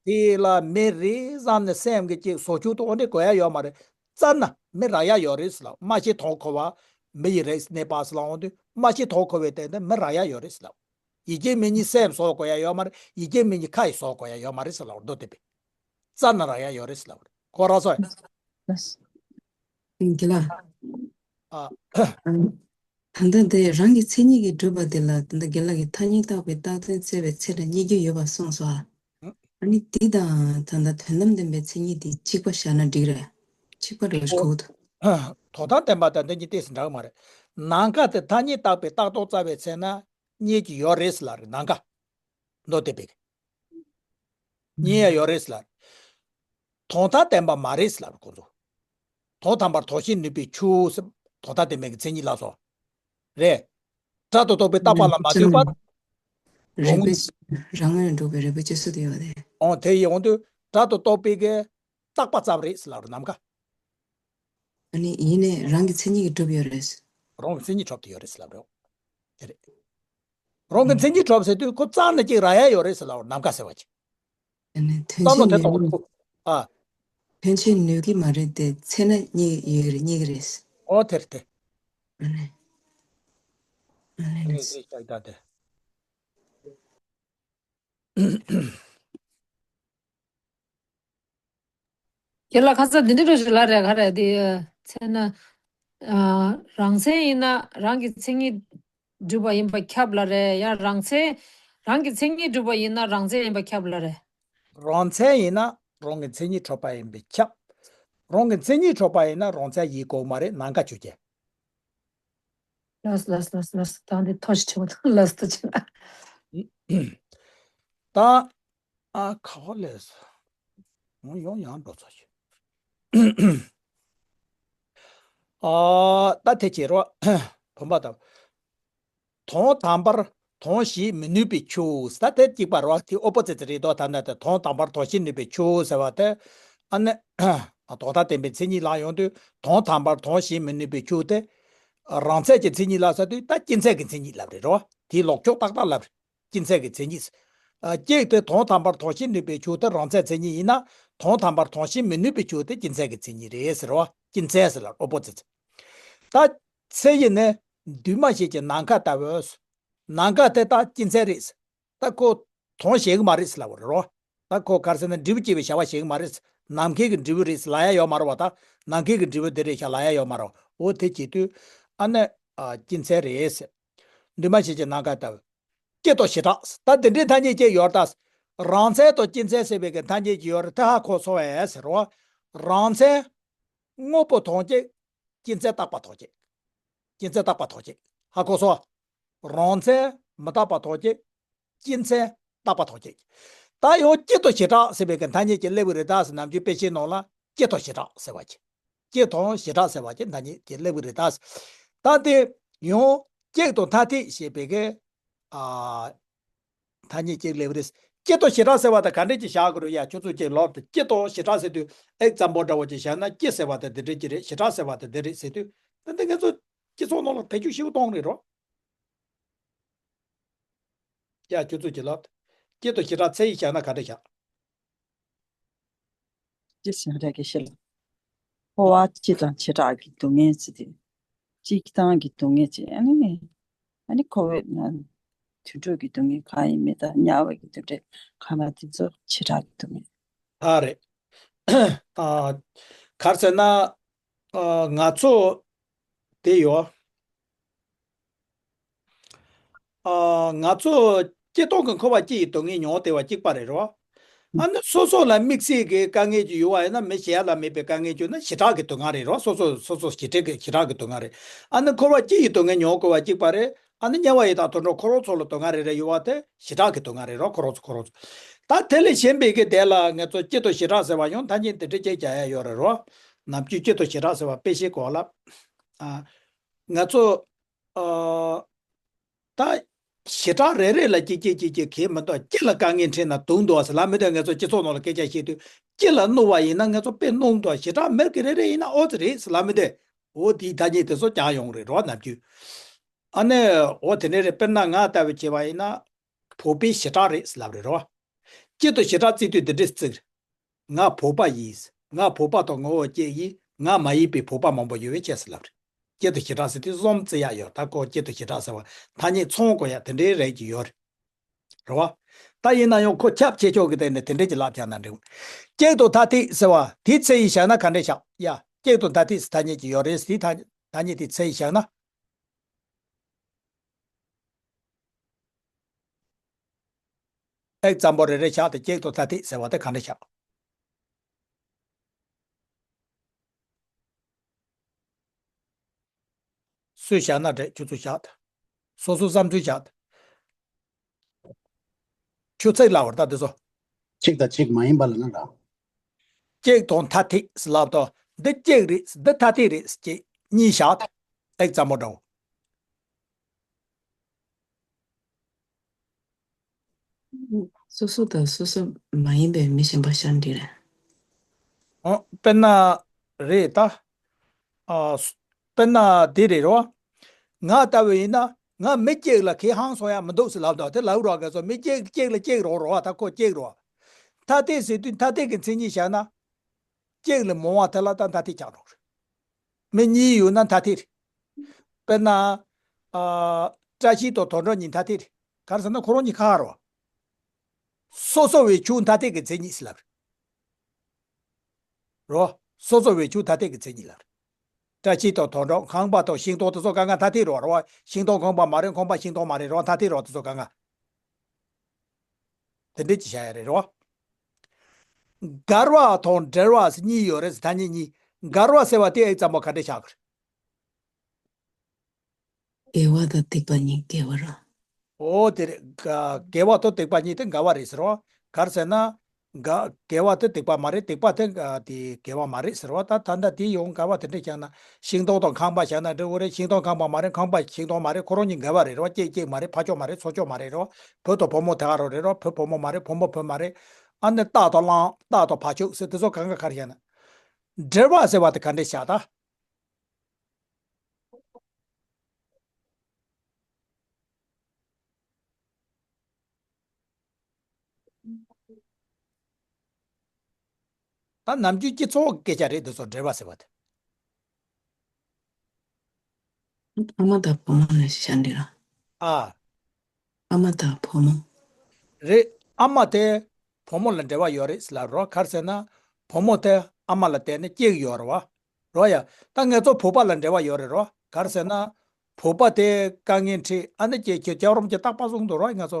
དེ་ལ་མི་རེད་བསམ་ནས་སེམས་ཀྱི་ཅིག་བཟོ་བཅོས་དང་འདྲེ་དགོས་ཡ་ཡོད་མ་རེད། བཙལ་ན་མི་རག་ཡ་ཡོད་རེད་ཟེར་ལབ། སྨྲ་ཤེས་དོན་གོ་བ་མི་ཡི་རིགས་གནས་པ་ཟེར་ལབ་འོང་དུས་སྨྲ་ཤེས་དོན་གོ་བའི་སྟེང་དུ་མི་རག་ཡ་ཡོད་རེད་ཟེར་ལབ། ཡིད་ཀྱི་མི་ཉིད་སེམས་བཟོ་དགོས་ཡ་ཡོད་མ་རེད། ཡིད་ཀྱི་མི་ཉིད་ཁ་ཡིས་བཟོ་དགོས་ཡ་ཡོད་མ་རེད་ཟེར་ལབ་རེད། མདོ་སྡེ་པས། བཙལ་ན་རག་ཡ་ཡོད་རེད་ཟེར་ལབ་རེད། གོ་རག་སོང་། དེ་ལ། ཨ། ད་ལྟ་དེ་རང་གི་མཚན་ཉིད་ཀྱིས་གྲུབ་པ་དེ་ལ་ད་ལྟ་རྒན་ལགས་ཀྱིས་ཐ་སྙད་བཏགས་པའི་བཏགས་དོན་བཙལ་བའི་ཚེ་ལ་རྙེད་རྒྱུ་ཡོད་པར་གསུངས་སོ། ཨ་ནི་དེ་དང་ད་ལྟ་དོན་དམ་བདེན་པའི་མཚན་ཉིད་དེ་གཅིག་པ་བཞག་ན་འགྲིག་རེད། གཅིག་པ་རེད་ཞུ་གི་འདུག་དོན་དམ་བདེན་པ་དང་འདི་གཉིས་ཏོག་ཙམ་འདྲ་གི་མ་རེད། ནམ་མཁའ་དེ་ཐ་སྙད་བཏགས་པའི་བཏགས་རྡོག་བཙལ་བའི་ཚེ་ན་རྙེད་ཀྱི་ཡོད་རེད་ཟེར་ལབ་རེད། ནམ་མཁའ། མདོ་སྡེ་པས། རྙེད་ཡ་ཡོད་རེད་ཟེར་ལབ། དོན་དམ་བདེན་པ་མ་རེད་ཟེར་ལབ་རེད་ཁོང་ཚོ། དོན་དམ་པར་དོན་བྱེད་ནུས་པའི་ཆོས་ཟེར། དོན་དམ་བདེན་པའི་གི་མཚན་ཉིད་ལ་སོགས། རེད། སྒྲ་དང་རྟོག་པའི་བཏགས་པ་ལ་མ་ལྟོས་པར། རིག་པའི། རང་ངོས་ནས་གྲུབ་པའི་རིག་པའི་སྤྱི་གཙུག་དེ་ཡོད་རེད། འོང་དེ་ཡི་འོང་དུས་སྒྲ་དང་རྟོག་པའི་གི་བཏགས་པ་ཙམ་རེད་ཟེར་ལབ་རེད་ནམ་མཁའ། ཨ་ནི་ཡིན་ནའི་རང་གི་མཚན་ཉིད་ཀྱིས་གྲུབ་ཡོད་རེད། རང་གི་མཚན་ཉིད་གྲུབ་དེ་ཡོད་རེད་ཟེར་ལབ་རེད། དེ་རེད། རང་གི་མཚན་ཉིད་གྲུབ་ཟེར་དུས་ཁོ་བཙལ་ན་ཅིག་རག་ཡ་ཡོད་རེད་ཟེར་ལབ་རེད་ནམ་མཁའ་ཟེར་བ་ཅིག་ཨ་ནི་དོན་བསམ་བློ་དེ་གཏོང་དགོས། ཨ། དོན་བྱེད་ནུས་ཀྱི་མ་རེད་དེ་འཚོལ་ན་རྙེད་ཡོད་རེད། རྙེད་ཀྱི་རེད། ཨོ་དེ་རེད་དེ། ཨ་ནི། རེད་རེད་ཤག་ད་དེ། ཁྱེད་ལ་ཁ་ས་འདི་འདྲ་འགྲོ་ཞིག་ལ་རེད་ག་རེད་དེ་ཚེ་ན། ཨ། རང་མཚན་ཡིན་ན་རང་གི་མཚན་ཉིད་གྲུབ་པ་ཡིན་པ་ཁྱབ་ལ་རེད། ཡང་རང་མཚན། རང་གི་མཚན་ཉིད་གྲུབ་པ་ཡིན་ན་རང་མཚན་ཡིན་པ་ཁྱབ་ལ་རེད། རང་མཚན་ཡིན་ན་རང་གི་མཚན་ཉིད་གྲུབ་པ་ཡིན་པས་ཁྱབ། རང་གི་མཚན་ཉིད་གྲུབ་པ་ཡིན་ན་རང་མཚན་ཡིན་དགོས་མ་རེད། ནམ་མཁའ་ཆོས་ཅན། ལགས་ལགས་ལགས་ལགས། ད་འདི་ཐོ་ཞིག་ཁྲིད་པ་དང་ལགས་སོ་ཆེ་ལ། ད། ཨ་ཁ་བ་ལས། ཡོང་ཡོང་ཡང་འགྲོ་ཚོ་ཞིག་ཨ། ད་དེ་བྱེད་རོགས། བུམ་པ་དང་། དོན་དམ་པར་དོན་བྱེད་མི་ནུས་པའི་ཆོས། ད་དེ་གཅིག་པ་རོགས་དེ་ཨོ་པོ་ཛི་ཊི་རེད་དོ། ད་ནི་དེ་དོན་དམ་པར་དོན་བྱེད་ནུས་པའི་ཆོས་ཟེར་བ་དེ། ཨ་ནི། ལྡོག་ཟླ་བདེན་པའི་མཚན་ཉིད་ལ་ཡོང་དུས་དོན་དམ་པར་དོན་བྱེད་མི་ནུས་པའི་ཆོས་དེ། རང་མཚན་གྱི་མཚན་ཉིད་ལ་ཟེར་དུས་ད་སྐྱེ་མཚན་གྱི་མཚན་ཉིད་ལབ་རེད་རོ། དེའི་ལོག་ཕྱོགས་ཏག་ཏག་ལབ་རེད། སྐྱེ་མཚན་གྱི་མཚན་ཉིད། ཨ། གཅིག་དེ་དོན་དམ་པར་དོན་བྱེད་ནུས་པའི་ཆོས་དེ་རང་མཚན་མཚན་ཉིད་ཡིན་ན། དོན་དམ་པར་དོན་བྱེད་མི་ནུས་པའི་ཆོས་དེ་སྐྱེ་མཚན་གྱི་མཚན་ཉིད་རེད་ཟེར་བ། སྐྱེ་མཚན་ཟེར་ལ་ཨོ་པོ་ཛི་ཊི། ད་ཚེ་ཡི་ནི་འདུས་མ་བྱས་ཀྱི་ནམ་མཁའ་ལྟ་བུ། ནམ་མཁའ་དེ་ད་སྐྱེ་མཚན་རེད། ད་ཁོ་དོན་བྱེད་ཀྱི་མ་རེད་ཟེར་ལབ་པ་རེད་རོ། ད་ཁོ་ག་རེ་ཟེར་ན་འབྲས་བུ་སྐྱེ་བའི་བྱ་བ་བྱེད་ཀྱི་མ་རེད། ནམ་མཁའི་གི་འབྲས་བུ་རེད་ཟེར་ལབ་ཡ་ཡོད་མ་རེད་བ། ད་ནམ་མཁའི་གི་འབྲས་བུ་དེ་རེད་ཤག་ལབ་ཡ་ཡོད་མ་རེད་བ། འོ་དེ་བྱེད་དུས་ཨ་ནི། ཨ། སྐྱེ་མཚན་རེད་ཟེར། འདུས་མ་བྱས་ཀྱི་ནམ་མཁའ་ལྟ་བུ། སྐྱེ་དང་བྱེ་བྲག་ཟེར། ད་དེ་འདྲའི་ཐ་སྙད་ཅིག་ཡོད་རེད་ད། རང་མཚན་དང་སྐྱེ་མཚན་ཟེར་བའི་གི་ཐ་སྙད་ཅིག་ཡོད་རེད། དེ་ཧ་གོ་སོང་བས་ཟེར་བ། རང་མཚན་དངོས་པོ་དང་གཅིག་སྐྱེ་མཚན་རྟག་པ་དང་གཅིག་སྐྱེ་མཚན་རྟག་པ་དང་གཅིག་ཧ་གོ་སོང་། རང་མཚན་མི་རྟག་པ་དང་གཅིག་སྐྱེ་མཚན་རྟག་པ་དང་གཅིག་ད་ཡང་སྐྱེ་དང་བྱེ་བྲག་ཟེར་བའི་གི་ཐ་སྙད་ཅིག་སླེབས་ཀྱི་རེད་ད་ཟེར། ནམ་རྒྱུན་དཔེ་ཆའི་ནང་ལ་སྐྱེ་དང་བྱེ་བྲག་ཟེར་བ་ཅིག་སྐྱེ་དང་བྱེ་བྲག་ཟེར་བ་ཅིག་ཐ་སྙད་ཅིག་སླེབས་ཀྱི་རེད་ད་ཟེར། ད་དེ་ཡང་གཅིག་དང་ཐ་དད་ཞེས་པའི་གི། ཨ། ཐ་སྙད་ཅིག་སླེབས་རེད། སྐྱེ་དང་བྱེ་བྲག་ཟེར་བ་དང་ག་འདྲས་ཅིག་བཞག་དགོས་རེད་ཡ། ཁྱོད་ཚོ་ཅིག་ལབ་དང་། སྐྱེ་དང་བྱེ་བྲག་ཟེར་དུས་ཨེག་ཛམ་པལ་འདྲ་བོ་ཅིག་བཞག་ན། སྐྱེ་ཟེར་བ་དེ་འདི་འདྲས་ཅིག་རེད། བྱེ་བྲག་ཟེར་བ་དེ་འདི་རེད་ཟེར་དུས། ད་འདི་ང་ཚོ་སྤྱི་ཚོགས་ནང་ལ་བེད་སྤྱོད་ཞེ་པོ་གཏོང་རེད་རོ། ཡ་ཁྱོད་ཚོ་ཅིག་ལབ་དང་། སྐྱེ་དང་བྱེ་བྲག་ཚད་ཡིག་བཞག་ན་ག་འདྲས་བཞག་ཅི་ཟེར་རེད་ཀྱི་ཤེས་ལ། འཁོར་བ་སྤྱི་དང་བྱེ་བྲག་གི་སྡུག་བསྔལ་ཟེར་ཏེ། སྤྱིའི་སྟེང་གི་སྡུག་བསྔལ་ཅིག་ཨ་ནི། ཨ་ནི་འཁོར་བའི་ནང་དུད་འགྲོ་གི་སྡུག་བསྔལ་གང་ཡིན་མིན་དང་། དམྱལ་བ་གི་དུད་འགྲོ་གང་ལ་དེ་ཚོ་བྱེ་བྲག་གི་སྡུག་བསྔལ། ད་རེད། ཨ། ག་རེ་ཟེར་ན། ཨ། ང་ཚོ་དེ་ཡོད། ཨ། ང་ཚོ་སྤྱིར་བཏང་གི་འཁོར་བ་སྤྱི་ཡི་སྡུག་བསྔལ་མྱོང་བསྡད་པ་གཅིག་པ་རེད་རོ། ཨ་ནི་སོ་སོ་ལ་དམིགས་བསལ་གྱི་དཀའ་ངལ་ཅིག་ཡོད་པ་ཡིན་ན། མི་གཞན་ལ་མེད་པའི་དཀའ་ངལ་ཅིག་ཡོད་ན་བྱེ་བྲག་གི་སྡུག་བསྔལ་རེད་རོ། སོ་སོ་སོ་སོ་བྱེ་བྲག་གི་བྱེ་བྲག་གི་སྡུག་བསྔལ་རེད། ཨ་ནི་འཁོར་བ་སྤྱི་ཡི་སྡུག་བསྔལ་མྱོང་དགོས་པ་གཅིག་པ་རེད། ཨ་ནི་དམྱལ་བ་ཡི་དྭགས་དུད་འགྲོ་ཁོ་རང་ཚོ་ལ་སྡུག་བསྔལ་རེ་རེ་ཡོད་པ་དེ་བྱེ་བྲག་གི་སྡུག་བསྔལ་རེད་རོ། ཁོ་རང་ཚོ་ཁོ་རང་ཚོ། ད་དེ་ལས་གཞན་པའི་གི་དེ་ལ་ང་ཚོ་སྐྱེ་དང་བྱེ་བྲག་ཟེར་བ་ཡང་ཐ་སྙད་དེ་འདྲ་ཅིག་རྒྱག་ཡ་ཡོད་རེད་རོ། ནམ་རྒྱུན་སྐྱེ་དང་བྱེ་བྲག་ཟེར་བ་དཔེ་བཞག་གོ་ལབ། ཨ། ང་ཚོ། ཨ། ད་བྱེ་བྲག་རེ་རེ་ལ་གཅིག་གཅིག་གཅིག་གཅིག་གས་མི་འདུག་སྐྱེ་ལ་དཀའ་ངལ་འཕྲད་ན་སྡུག་འདུག་ཟེར་ལབ་མི་འདུག་ང་ཚོ་སྤྱི་ཚོགས་ནང་ལ་སྐད་ཆ་བཤད་དུས། སྐྱེ་ལ་གནོད་པ་ཡིན་ན་ང་ཚོ་དཔེ་གནོད་འདུག་བྱེ་བྲག་མི་རེ་རེ་ཡིན་ན་ཨོ་ཙི་རེད་ཟེར་ལབ་མི་འདུག་འོ་དེའི་ཐ་སྙད་དེ་ཚོ་རྒྱག་ཡོང་རེད་རོ། ནམ་རྒྱུན། ཨ་ནི་འོ་དེ་འདྲ་རེད། དཔེར་ན་ང་ལྟ་བུ་བྱས་པ་ཡིན་ན། བོད་པའི་བྱེ་བྲག་རེད་ཟེར་ལབ་རེད་རོ། སྐྱེ་དང་བྱེ་བྲག་བརྩི་དུས་འདི་འདྲས་བརྩི། ང་བོད་པ་ཡིན། ང་བོད་པ་དང་ངོ་བོ་གཅིག་ཡིན། ང་མ་ཡིན་པའི་བོད་པ་མང་པོ་ཡོད་པའི་ཕྱིར་ཟེར་ལབ་རེད། སྐྱེ་དང་བྱེ་བྲག་ཟེར་དུས་གསུམ་བརྩི་ཡག་ཡོད། ད་ཁོ་སྐྱེ་དང་བྱེ་བྲག་ཟེར་བ་ཐ་སྙད་ཚང་དགོས་ཡག་དེ་འདྲའི་རིགས་ཀྱི་ཡོད་རེད། རེད་བ། ད་ཡིན་ན་ཡང་ཁོ་ཁྱབ་ཆེ་ཆུང་གི་སྟེང་ནས་དེ་འདྲས་ཀྱི་ལབ་བཞག་ན་འགྲིག་སྐྱེ་དང་ཐ་དད་ཟེར་བ་དེའི་ཚད་ཡིག་བཞག་ན་ག་འདྲས་བཞག་ཡ། སྐྱེ་དང་ཐ་དད་ཟེར་ཐ་སྙད་ཀྱི་ཡོད་རེད། དེའི་ཐ་ཐ་སྙད་དེའི་ཚད་ཡིག་བཞག་ན། ཨེག་ཛམ་པལ་རེ་རེ་བཞག་སྟེ་སྐྱེ་དང་ཐ་དད་ཟེར་བ་དེ་ག་འདྲ་བཞག་སུས་བཞག་ན་འགྲིག་ཁྱོད་ཚོས་བཞག་དང་། སོ་སོའི་བསམ་ཚུལ་བཞག་དང་། ཁྱོད་ཚིག་ལབ་པར་ད་དེ་ཚོ། གཅིག་དང་གཅིག་མ་ཡིན་པ་ལ་ན་ར། གཅིག་དང་ཐ་དད་ཟེར་ལབ་དང་། འདི་གཅིག་རེད། འདི་ཐ་དད་རེད་ཅེས་གཉིས་བཞག་དང་། ཨེག་ཛམ་པལ་འདྲ་བོ། སོ་སོ་དང་སོ་སོ་མ་ཡིན་པའི་མི་གཞན་པ་བཞག་འགྲིག་རེད། ཨོ། དཔེར་ན་རེད་ད། ཨ། དཔེར་ན་འདི་རེད་རོ། ང་ལྟ་བུ་ཡིན་ན་ང་མི་གཅིག་ལ་ཁེ་ཧང་སོང་ཡ་མི་འདུག་ཟེར་ལབ་འདུག་དེ་ལབ་རོགས་ག་ཚོད། མི་གཅིག་གཅིག་ལ་གཅིག་རོགས་རོགས་ད་ཁོ་གཅིག་རོགས། ཐ་དད་ཟེར་དུས་ཐ་དད་ཀྱི་མཚན་ཉིད་བཞག་ན། གཅིག་ལས་མང་བ་དེ་ལ་ད་ཐ་དད་ཆགས་འགྲོ་གི་རེད། མི་གཉིས་ཡོད་ན་ཐ་དད་རེད། དཔེར་ན། ཨ། བཀྲ་ཤིས་དང་དོན་གྲུབ་གཉིས་ཐ་དད་རེད། ག་རེ་ཟེར་ན་ཁོ་རང་གཉིས་ཁ་ཁ་རེད་བ། སོ་སོ་བའི་ཆོས་ཐ་དད་ཀྱི་མཚན་ཉིད་ཟེར་ལབ་རེད། རོ། སོ་སོ་བའི་ཆོས་ཐ་དད་ཀྱི་མཚན་ཉིད་ལ། བཀྲ་ཤིས་དང་དོན་གྲུབ་ཁང་པ་དང་ཤིང་སྡོང་དེ་ཚོ་གང་ག་ཐ་དད་རོ་རོ། ཤིང་སྡོང་ཁང་པ་མ་རེད། ཁང་པ་ཤིང་སྡོང་མ་རེད་རོ། ཐ་དད་རོ། དེ་ཚོ་གང་ག་དེ་འདྲས་ཀྱི་བྱ་ཡ་རེད་རོ། འགལ་བ་དང་འབྲེལ་བ་ཟེར་གཉིས་ཡོད་རེད་ཟེར། ཐ་སྙད་གཉིས། འགལ་བ་ཟེར་བ་དེ་ཨེ་ཙམ་པོ་ག་འདྲས་བཞག་གི་རེད། དགེ་བ་དང་སྡིག་པ་གཉིས་འགལ་བ་རེད། ཨོ་དེ་རེད། ག- དགེ་བ་དང་སྡིག་པ་གཉིས་དེ་འགལ་བ་རེད་ཟེར་བ། ག་རེ་ཟེར་ན། ག- དགེ་བ་དེ་སྡིག་པ་མ་རེད། སྡིག་པ་དེ་ག- དེ་དགེ་བ་མ་རེད་ཟེར་བ། ད་ད་ལྟ་དེ་ཡོང་འགལ་བ་དེ་འདྲས་བཞག་ན། ཤིང་སྡོང་དང་ཁང་པ་བཞག་ན་འགྲིག་གི་རེད། ཤིང་སྡོང་ཁང་པ་མ་རེད། ཁང་པ་ཤིང་སྡོང་མ་རེད། ཁོ་རང་གཉིས་འགལ་བ་རེད་རོ། གཅིག་གཅིག་མ་རེད། ཕ་ཕྱོགས་མ་རེད། ཚུར་ཕྱོགས་མ་རེད་རོ། བུ་དང་བུ་མོ་དེ་ག་རང་རེད་རོ། བུ་བུ་མོ་མ་རེད། བུ་མོ་བུ་མ་རེད། ཨ་ནི་རྟ་དང་གླང་། རྟ་དང་བ་ཕྱུགས་ཟེར་དེ་ཚོ་གང་ག་ག་རེ་བཞག་ན། འབྲེལ་བ་ཟེར་བ་དེ་ག་འདྲས་བཞག་ད། ད་ནམ་རྒྱུན་སྤྱི་ཚོགས་ཀྱི་སྐད་ཆ་རེད། འདི་ཚོ་འབྲེལ་བ་ཟེར་བ་དེ། ཨ་མ་དང་བུ་མོ་ལ་བཤད་འདི་ར། ཨ། ཨ་མ་དང་བུ་མོ། རེད། ཨ་མ་དེ་བུ་མོ་ལ་འབྲེལ་བ་ཡོད་རེད་ཟེར་ལབ་རོ། ག་རེ་ཟེར་ན། བུ་མོ་དེ་ཨ་མ་ལ་བརྟེན་ནས་སྐྱེས་ཡོད་རེད་བ། རོ་ཡ། ད་ང་ཚོ་བོད་པ་ལ་འབྲེལ་བ་ཡོད་རེད་རོ། ག་རེ་ཟེར་ན། བོད་པ་དེ་དཀའ་ངལ་འཕྲད། ཨ་ནི་ཀྱེ་ཀྱེ་རྒྱལ་བ་རིན་པོ་ཆེ་རྟག་པར་གསུངས་འདུག་རོ། ང་ཚོ་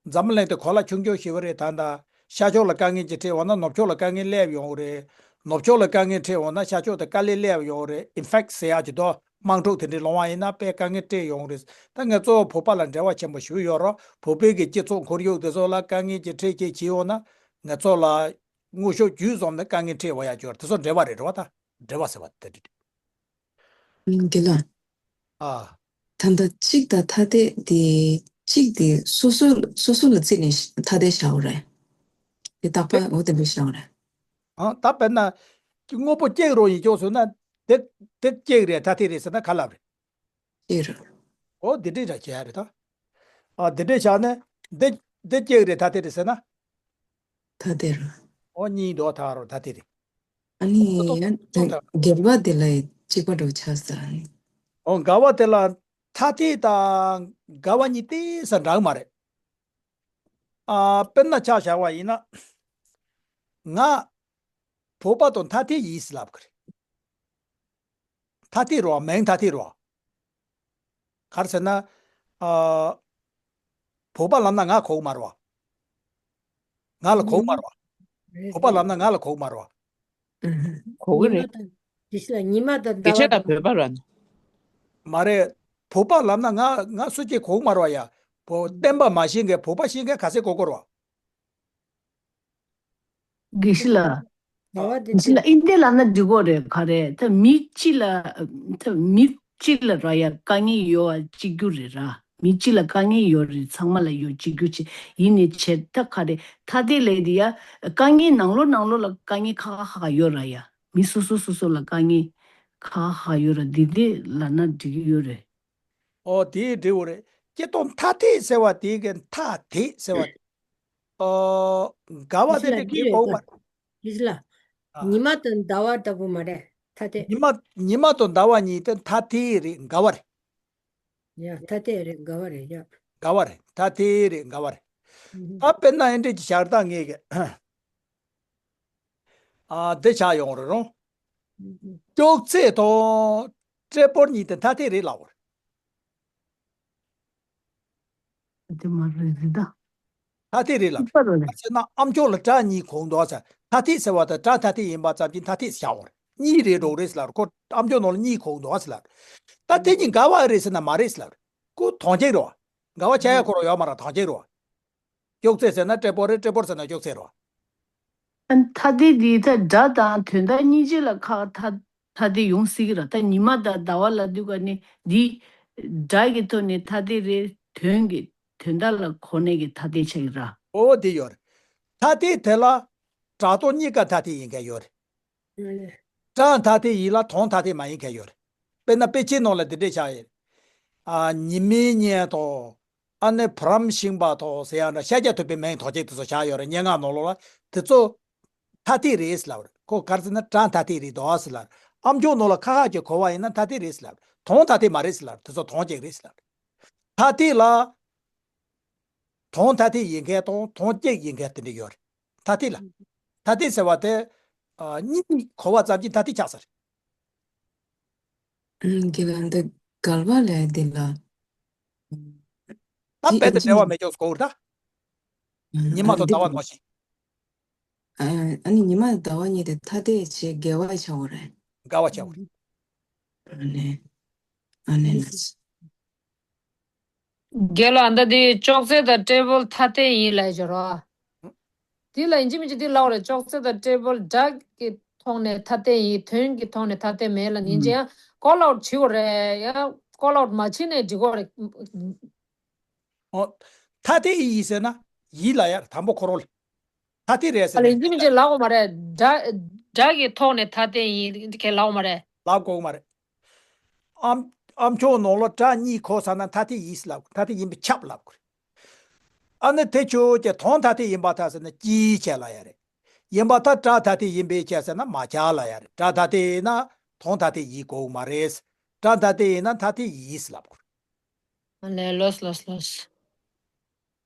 འཛམ་བུ་གླིང་དེ་གོ་ལ་ཆུང་ཆུང་ཞིག་རེད། ད་ལྟ་ཤར་ཕྱོགས་ལ་དཀའ་ངལ་ཅིག་འཕྲད་འོང་ན་ནུབ་ཕྱོགས་ལ་དཀའ་ངལ་སླེབས་ཡོང་གི་རེད། ནུབ་ཕྱོགས་ལ་དཀའ་ངལ་འཕྲད་འོང་ན་ཤར་ཕྱོགས་དེ་དཀའ་ལས་སླེབས་ཡོང་གི་རེད། ཨིན་ཕེག་ཟེར་ཡག་ཅིག་འདུག་དམག་འཁྲུག་དེ་འདྲའི་སློང་བ་ཡིན་ན་དཔེ་དཀའ་ངལ་འཕྲད་ཡོང་གི་རེད། ད་ང་ཚོ་བོད་པ་ལ་འབྲེལ་བ་ཆེན་པོ་ཞིག་ཡོད་རོ། བོད་པའི་གི་སྤྱི་ཚོགས་ཁོར་ཡུག་དེ་ཚོ་ལ་དཀའ་ངལ་ཅིག་འཕྲད་ཅིག་བྱས་ཡོང་ན། ང་ཚོ་ལ་དངོས་ཤུགས་བརྒྱུད་གསུམ་ནས་དཀའ་ངལ་འཕྲད་འོང་ཡག་ཅིག་ཡོད་རེད། དེ་ཚོ་འབྲེལ་བ་རེད་རོ། ད་འབྲེལ་བ་ཟེར་བ་དེ་རེད། འདི་ལ། ཨ། ད་ལྟ་གཅིག་དང་ཐ་དད་དེ། གཅིག་དེ་སོ་སོ་སོ་སོ་ལ་བརྩིས་ནས་ཐ་དད་བཞག་པ་རེད། དེ་རྟག་པ། དེ། འོ་དེ་འདྲ་བཞག་པ་རེད། ཨ། ད་དཔེར་ན། དངོས་པོ་གཅིག་རང་ཡིན་ཆོག་ཟེར་ན། དེ་དེ་གཅིག་རེད། ཐ་དད་རེད་ཟེར་ན་ག་ལབ་རེད། གཅིག་རེད། འོ་དེ་འདྲ་ར་བྱས་རེད་ད། ཨ། དེ་འདྲ་བཞག་ནས་དེ་དེ་གཅིག་རེད། ཐ་དད་རེད་ཟེར་ན། ཐ་དད་རེད། འོ་གཉིས་འགྲོ་ཐག་རོ། ཐ་དད་རེད། ཨ་ནི་ཡང་འགལ་བ་དེ་ལ་གཅིག་པ་འགྲོ་ཆགས་ས་ནི། འོ་འགལ་བ་དེ་ལ་ཐ་དད་དང་འགལ་བ་གཉིས་ཏོག་ཙམ་འདྲ་གི་མ་རེད། ཨ། དཔེར་ན་ཆ་བཞག་པ་ཡིན་ན། ང་བོད་པ་དང་ཐ་དད་ཡིན་ཟེར་ལབ་གི་རེད། ཐ་དད་རེད་བ། མིང་ཐ་དད་རེད་བ། ག་རེ་ཟེར་ན། ཨ། བོད་པ་ལབ་ན་ང་གོ་གི་མ་རེད་བ། ང་ལ་གོ་གི་མ་རེད་བ། རེད། བོད་པ་ལབ་ན་ང་ལ་གོ་གི་མ་རེད་བ། གོ་གི་རེད། ཉི་མ་དང་། དེ་ཕྱིར་ལ་ཉི་མ་དང་ཟླ་བ། སྐད་ཆ་དང་བོད་པ་ར་ན། མ་རེད། བོད་པ་ལབ་ན་ང་ང་སུ་གཅིག་གོ་གི་མ་རེད་བ་ཡ། བོད་བསྟན་པ་མ་ཤེས་མཁན་བོད་པ་ཤེས་མཁན་ག་ཚད་གོ་གི་རེད་བ། དགེ་བཤེས་ལགས། ཟླ་བ་དེ། དགེ་བཤེས་ལགས། ཨིན་དེ་ལབ་ན་འགྲིག་གོ་རེད། ག་རེ། ད་མི་གཅིག་ལ། ད་མི་གཅིག་ལ་ར་ཡ་དཀའ་ངལ་ཡོད་པ་གཅིག་གྱུར་རེད་ར། མི་གཅིག་ལ་དཀའ་ངལ་ཡོད་རེད། ཚང་མ་ལ་ཡོད་གཅིག་གྱུར་ཅིག་ཡིན་ནའི་བྱས་ད་ག་རེ། ཐ་དད་ལབ་དེ་ཡ། དཀའ་ངལ་ནང་ལོགས་ནང་ལོགས་ལ་དཀའ་ངལ་ཁག་ཁག་ཁག་ཡོད་ར་ཡ། མི་སོ་སོ་སོ་སོ་ལ་དཀའ་ངལ་ཁག་ཁག་ཁག་ཡོད་ར། འདི་དེ་ལབ་ན་འགྲིག་གི་ཡོད་རེད། ཨོ་དེ་འགྲིག་གི་རེད། སྤྱིར་བཏང་ཐ་དད་ཟེར་བ་དེ་གི་ཐ་དད་ཟེར་བ། ཨོ། འགལ་བ་དེ་དེ་འདྲ་གི་གོ་མ། དེ་ལ། ཨ། ཉི་མ་དང་ཟླ་བ་ལྟ་བུ་མ་རེད། ཐ་དད། ཉི་མ་ཉི་མ་དང་ཟླ་བ་གཉིས་དེ་ཐ་དད་རེད། འགལ་བ་རེད། ཡ། ཐ་དད་རེད། འགལ་བ་རེད་ཡ། འགལ་བ་རེད། ཐ་དད་རེད། འགལ་བ་རེད། ཨུ་ཧུ། ད་དཔེར་ན་ཨེ་འདྲས་ཀྱི་ཞར་ད་ངེས་གི། ཨ། འདི་ཆགས་ཡོང་རེད་རུང་། ཨུ་ཧུ། ཅོག་ཙེ་དང་ཀྲད་པོར་གཉིས་དེ་ཐ་དད་རེད་ལབ་པ་རེད། དེ་མ་རེད་ཟེར་ད། ཐ་དད་རེད་ལབ། གཅིག་པ་རེད། ད་བྱས་ན་ཨ་མཆོག་ལ་བྲག་གཉིས་གོན་འདུག་ཟེར། ཐ་དད་ཟེར་བ་དང་བྲག་ཐ་དད་ཡིན་པ་ཙམ་གྱིས་ཐ་དད་བཞག་པ་རེད། གཉིས་རེད་འགྲོ་རེད་ཟེར་ལབ། ཁོ་ཨ་མཆོག་ནང་ལ་གཉིས་གོན་འདུག་ཟེར་ལབ། ད་དེ་གཉིས་འགལ་བ་རེད་ཟེར་ན་མ་རེད་ཟེར་ལབ། ཁོ་དོན་གཅིག་རེད་བ། འགལ་བ་ཆགས་ཡ་ཁོ་རང་ཡོད་མ་རེད། དོན་གཅིག་རེད་བ། ཅོག་ཙེ་ཟེར་ན་ཀྲད་པོར་རེད། ཀྲད་པོར་ཟེར་ན་ཅོག་ཙེ་རེད་བ། ཨ། ཐ་དད་འདི་ད་སྒྲ་དང་དོན་དག་གཉིས་ཆར་ལ་ཁག་ཐ་ཐ་དད་ཡོང་སྲིད་ཀྱི་རེད། ད་ཉི་མ་དང་ཟླ་བ་ལབ་དུས་ཀ་ནི་འདི་སྒྲ་གི་ཐོག་ནས་ཐ་དད་རེད། དོན་གྱི་དོན་དག་ལ་གོ་གནས་ཀྱི་ཐ་དད་ཆགས་ཀྱི་རེད། ཨོ་དེ་ཡོད་རེད། ཐ་དད་དེ་ལ་སྒྲ་དོན་གཉིས་ཀ་ཐ་དད་ཡིན་མཁན་ཡོད་རེད། སྒྲ་ཐ་དད་ཡིན་ལ་དོན་ཐ་དད་མ་ཡིན་མཁན་ཡོད་རེད། དཔེར་ན་དཔེ་ཆའི་ནང་ལ་འདི་འདྲས་བཞག་ཡོད། ཨ། ཉི་མའི་གཉེན་དང་། ཨ་ནི་བུ་རམ་ཤིང་པ་དང་ཟེར་ཡག་འདྲ། ཤཱཀྱ་ཐུབ་པའི་མིང་ཐམས་ཅད་དེ་ཚོ་བཞག་ཡོད་རེད། སྙན་ངག་ནང་ལོགས་ལ། དེ་ཚོ་ཐ་དད་རེད་ཟེར་ལབ་རེད། ཁོ་ག་རེ་ཟེར་ན་སྒྲ་ཐ་དད་རེད་དོ་ཟེར་ལབ་རེད། ཨ་མཆོག་ནང་ལ་ཁ་ཁ་ཅིག་གོ་བ་ཡིན་ན་ཐ་དད་རེད་ཟེར་ལབ་རེད། དོན་ཐ་དད་མ་རེད་ཟེར་ལབ་རེད། དེ་ཚོ་དོན་གཅིག་རེད་ཟེར་ལབ་རེད། ཐ་དད་ལ་དོན་ཐ་དད་ཡིན་མཁན་དང་དོན་གཅིག་ཡིན་མཁན་དེ་འདྲ་ཡོད་རེད། ཐ་དད་ལ། ཐ་དད་ཟེར་བ་དེ་ཨ་གཉིས་གོ་བ་ཙམ་གྱིས་ཐ་དད་ཆགས་ས་རེད། ཨུམ། དགེ་ལགས། འདི་འགལ་བ་ལས་འདི་ལ། ད་དཔེ་དེ་འབྲེལ་བ་མེད་ཀྱང་གོ་བར་ད། ཉི་མ་དང་ཟླ་བ་ནང་བཞིན། ཨ་ནི་ཉི་མ་དང་ཟླ་བ་གཉིས་དེ་ཐ་དད་བྱས་འགལ་བ་ཆགས་པ་རེད། འགལ་བ་ཆགས་པ་རེད། ཨ་ནི། ཨ་ནི་ལགས། རྒན་ལགས། ད་འདི་ཅོག་ཙེ་དང་ཊེ་བལ་ཐ་དད་ཡིན་ལབ་བཞག་རོ། འདི་ལ་ཡིན་གཅིག་མིན་གཅིག་འདི་ལབ་རེད། ཅོག་ཙེ་དང་ཊེ་བལ་སྒྲ་གི་ཐོག་ནས་ཐ་དད་ཡིན། དོན་གྱི་ཐོག་ནས་ཐ་དད་མེད་ལབ་ཡིན་ཅིང་ཡང་ཀོལ་ཨའུཊ་བྱེད་དགོས་རེད། ཡང་ཀོལ་ཨའུཊ་མ་བྱེད་ནས་འགྲིག་གོ་རེད། ཨོ། ཐ་དད་ཡིན་ཟེར་ན་ཡིན་ལབ་ཡ་རེད། དང་པོ་ཁོ་རང་ལ། ཐ་དད་རེད་ཟེར་ཨ་ལས་ནས་འདི་མིན་ཅིག་ལབ་དགོས་མ་རེད། སྒྲ་སྒྲ་གི་ཐོག་ནས་ཐ་དད་ཡིན་ཁས་ལབ་དགོས་མ་རེད། ལབ་དགོས་མ་རེད། ཨམ་ཨམ་ཅོག་ནང་ལ་སྒྲ་གཉིས་གོ་ཚར་ན་ཐ་དད་ཡིན་ལབ་དགོས། ཐ་དད་ཡིན་པས་ཁྱབ་ལབ་དགོས་རེད། ཨ་ནི་དེ་ཁྱོད་ཀྱི་དོན་ཐ་དད་ཡིན་པར་ཐལ་ཟེར་ན་ཅིའི་ཕྱིར་ལབ་ཡ་རེད། ཡིན་པར་ཐལ། སྒྲ་ཐ་དད་ཡིན་པས་ཁྱབ་ཟེར་ན་མ་ཁྱབ་ལབ་ཡ་རེད། སྒྲ་ཐ་དད་ཡིན་ན་དོན་ཐ་དད་ཡིན་དགོས་མ་རེད། སྒྲ་ཐ་དད་ཡིན་ན་ཐ་དད་ཡིན་ལབ་དགོས་རེད། ཨ་ལས། ལགས་ལགས་ལགས།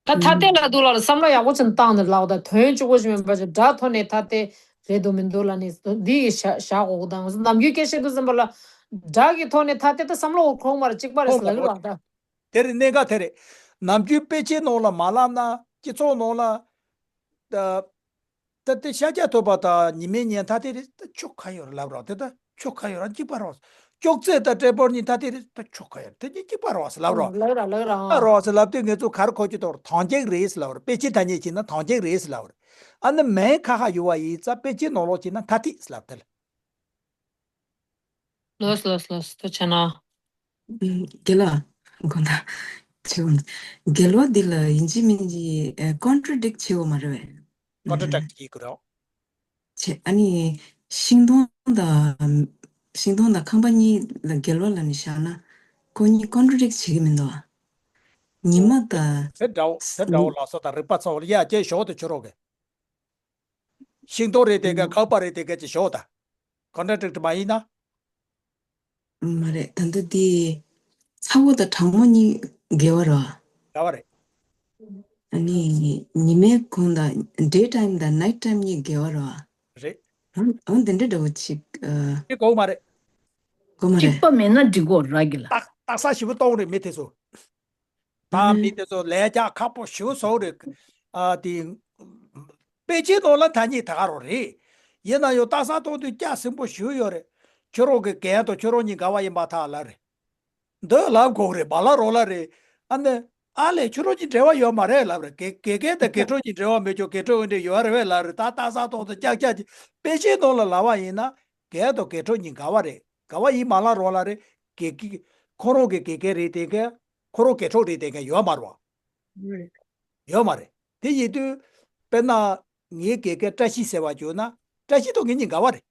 ད་ཐ་དད་ལ་འདུག་ལ་བསམ་བློ་ཡག་པོ་ཅིག་བཏང་ནས་ལབ་དང་། དོན་གཅིག་པོ་ཞིག་མིན་པ་ཅིག་སྒྲ་ཐོག་ནས་ཐ་དད་རེད་འདུག་མི་འདུག་ལབ་ནས་འདི་ཡི་བཞག་བཞག་དགོས་དང་། ནམ་རྒྱུན་སྐད་ཆ་འདུག་ཟིན་པ་ལ་སྒྲ་གི་ཐོག་ནས་ཐ་དད་ད་བསམ་བློ་འཁོར་མ་རེད། གཅིག་པ་རེད་ལབ་གི་རེད་བ་ད། དེ་རེད། གནད་འགག་དེ་རེད། ནམ་རྒྱུན་དཔེ་ཆའི་ནང་ལ་མ་ལབ་ན་སྤྱི་ཚོགས་ནང་ལ། ད་ད་དེ་ཤཱཀྱ་ཐུབ་པ་དང་ཉི་མའི་གཉེན་ཐ་དད་རེད། ད་ཆོ་ག་ཡོད་རེད་ལབ་རོགས། དེ་ད་ཆོ་ག་ཡོད་རེད། གཅིག་པ་རེད། ཅོག་ཙེ་དང་ཊེ་བལ་གཉིས་ཐ་དད་རེད། ད་ཆོ་ག་ཡོད་རེད། དེ་གཉིས་གཅིག་པ་རེད་ལབ་རོགས། ལབ་ར་ལབ་ར། ཨ་རོགས་ལབ་དུས་ངེད་ཚོ་ག་རེ་གོ་རྒྱུ་འདུག་དོན་གཅིག་རེད་ལབ་རེད། དཔེ་ཆའི་ཐ་སྙད་བྱས་ན་དོན་གཅིག་རེད་ལབ་རེད། ཨ་ནི་མིང་ཁ་ཁ་ཡོད་པ་ཡིན་ཙང་དཔེ་ཆའི་ནང་ལོགས་བྱས་ན་ཐ་དད་ལབ་དེ་ལ། ལགས་ལགས་ལགས། ཐུགས་རྗེ་གནང་། ཨུམ། རྒན་ལགས། དགོངས་དག་ཆེ་བ། འགལ་བ་འདི་ལ་ཡིན་གཅིག་མིན་གཅིག་ཨེ་ཀོན་ཊྲ་ཌིཀ་བྱེད་དགོས་མ་རེད་པས། ཀོན་ཊྲ་ཌིཀ་བྱེད་དགོས་རེད། བྱེད། ཨ་ནི་ཤིང་སྡོང་དང་། ཤིང་སྡོང་དང་ཁང་པ་གཉིས་ལ་འགལ་བ་ལབ་ནས་བཞག་ན་ཁོ་གཉིས་ཀོན་ཊྲ་ཌིཀ་བྱེད་ཀྱི་མི་འདུག་ཨ། ཉི་མ་དང་། དེ་འདྲ་བོ་དེ་འདྲ་བོ་ལ་སོགས་དང་རིག་པ་ཚ་བོ་ལ་ཡ་ཅེས་ཞོག་དེ་ཆུ་རོགས་གི། ཤིང་སྡོང་རེད་དེ་ག་ཁང་པ་རེད་དེ་ག་ཅེས་ཞོག་ད། ཀོན་ཊྲ་ཌིཀ་མ་ཡིན་ན། མ་རེད། ད་ལྟ་འདི་ཚ་བོ་དང་གྲང་མོ་གཉིས་འགལ་བ་རེད་པ། འགལ་བ་རེད། ཨ་ནི་ཉི་མའི་གུང་དང་ཌེ་ཊའིམ་དང་ནའིཊ་ཊའིམ་གཉིས་འགལ་བ་རེད་པ། རེད། འོ་འོ་འདི་འདྲ་འདྲ་བོ་ཅིག་ཨ། དེ་དགོས་མ་རེད། དགོས་མ་རེད། གཅིག་པ་མེད་ན་འགྲིག་གོ་ར་གི་ལ། རྟགས་རྟགས་གསལ་ཞིབ་པོ་གཏོང་རེད་མི་དེ་ཚོ། ད་མི་དེ་ཚོ་ལས་རྒྱག་ཁག་པོ་ཞེ་པོ་བཟོ་རེད། ཨ་དེ། དཔེ་ཆའི་ནང་ལ་ཐ་སྙད་ད་ག་རང་རེད། ཡིན་ན་ཡང་རྟགས་གསལ་གཏོང་དུས་སྐྱ་སེང་པོ་ཞེ་པོ་ཡོད་རེད། ཁྱོད་རང་གི་རྒན་དང་ཁྱོད་རང་གཉིས་འགལ་བ་ཡིན་པར་ཐལ་ལབ་རེད། འདི་ལབ་དགོས་རེད། མ་ལབ་རོགས་ལབ་རེད། ཨ་ནི། ཨ་ལས་ཁྱོད་རང་གཉིས་འབྲེལ་བ་ཡོད་མ་རེད་ལབ་རེད། དགེ་དགེ་རྒན་དང་དགེ་ཕྲུག་གཉིས་འབྲེལ་བ་མེད་ཀྱང་དགེ་ཕྲུག་འདྲ་ཡོད་རེད་པས་ལབ་རེད། ད་རྟགས་གསལ་གཏོང་དུས་སྐྱ་སྐྱ་ཅིག་དཔེ་ཆའི་ནང་ལ་ལབ་པ་ཡིན་ན་རྒན་དང་དགེ་ཕྲུག་གཉིས་འགལ་བ་རེད། འགལ་བ་ཡིན་མ་ལབ་རོགས་ལབ་རེད། དགེ་རྒན། ཁོ་རང་གི་དགེ་རྒན་རེད་དེ་ག་ཁོ་རང་དགེ་ཕྲུག་རེད་དེ་ག་ཡོད་མ་རེད་པ། ཡོད་མ་རེད། དེ་ཡིན་དུས། དཔེར་ན། ངའི་དགེ་རྒན་བཀྲ་ཤིས་ཟེར་བ་བྱུང་ན། བཀྲ་ཤིས་དང་ངེད་གཉིས་འགལ་བ་རེད།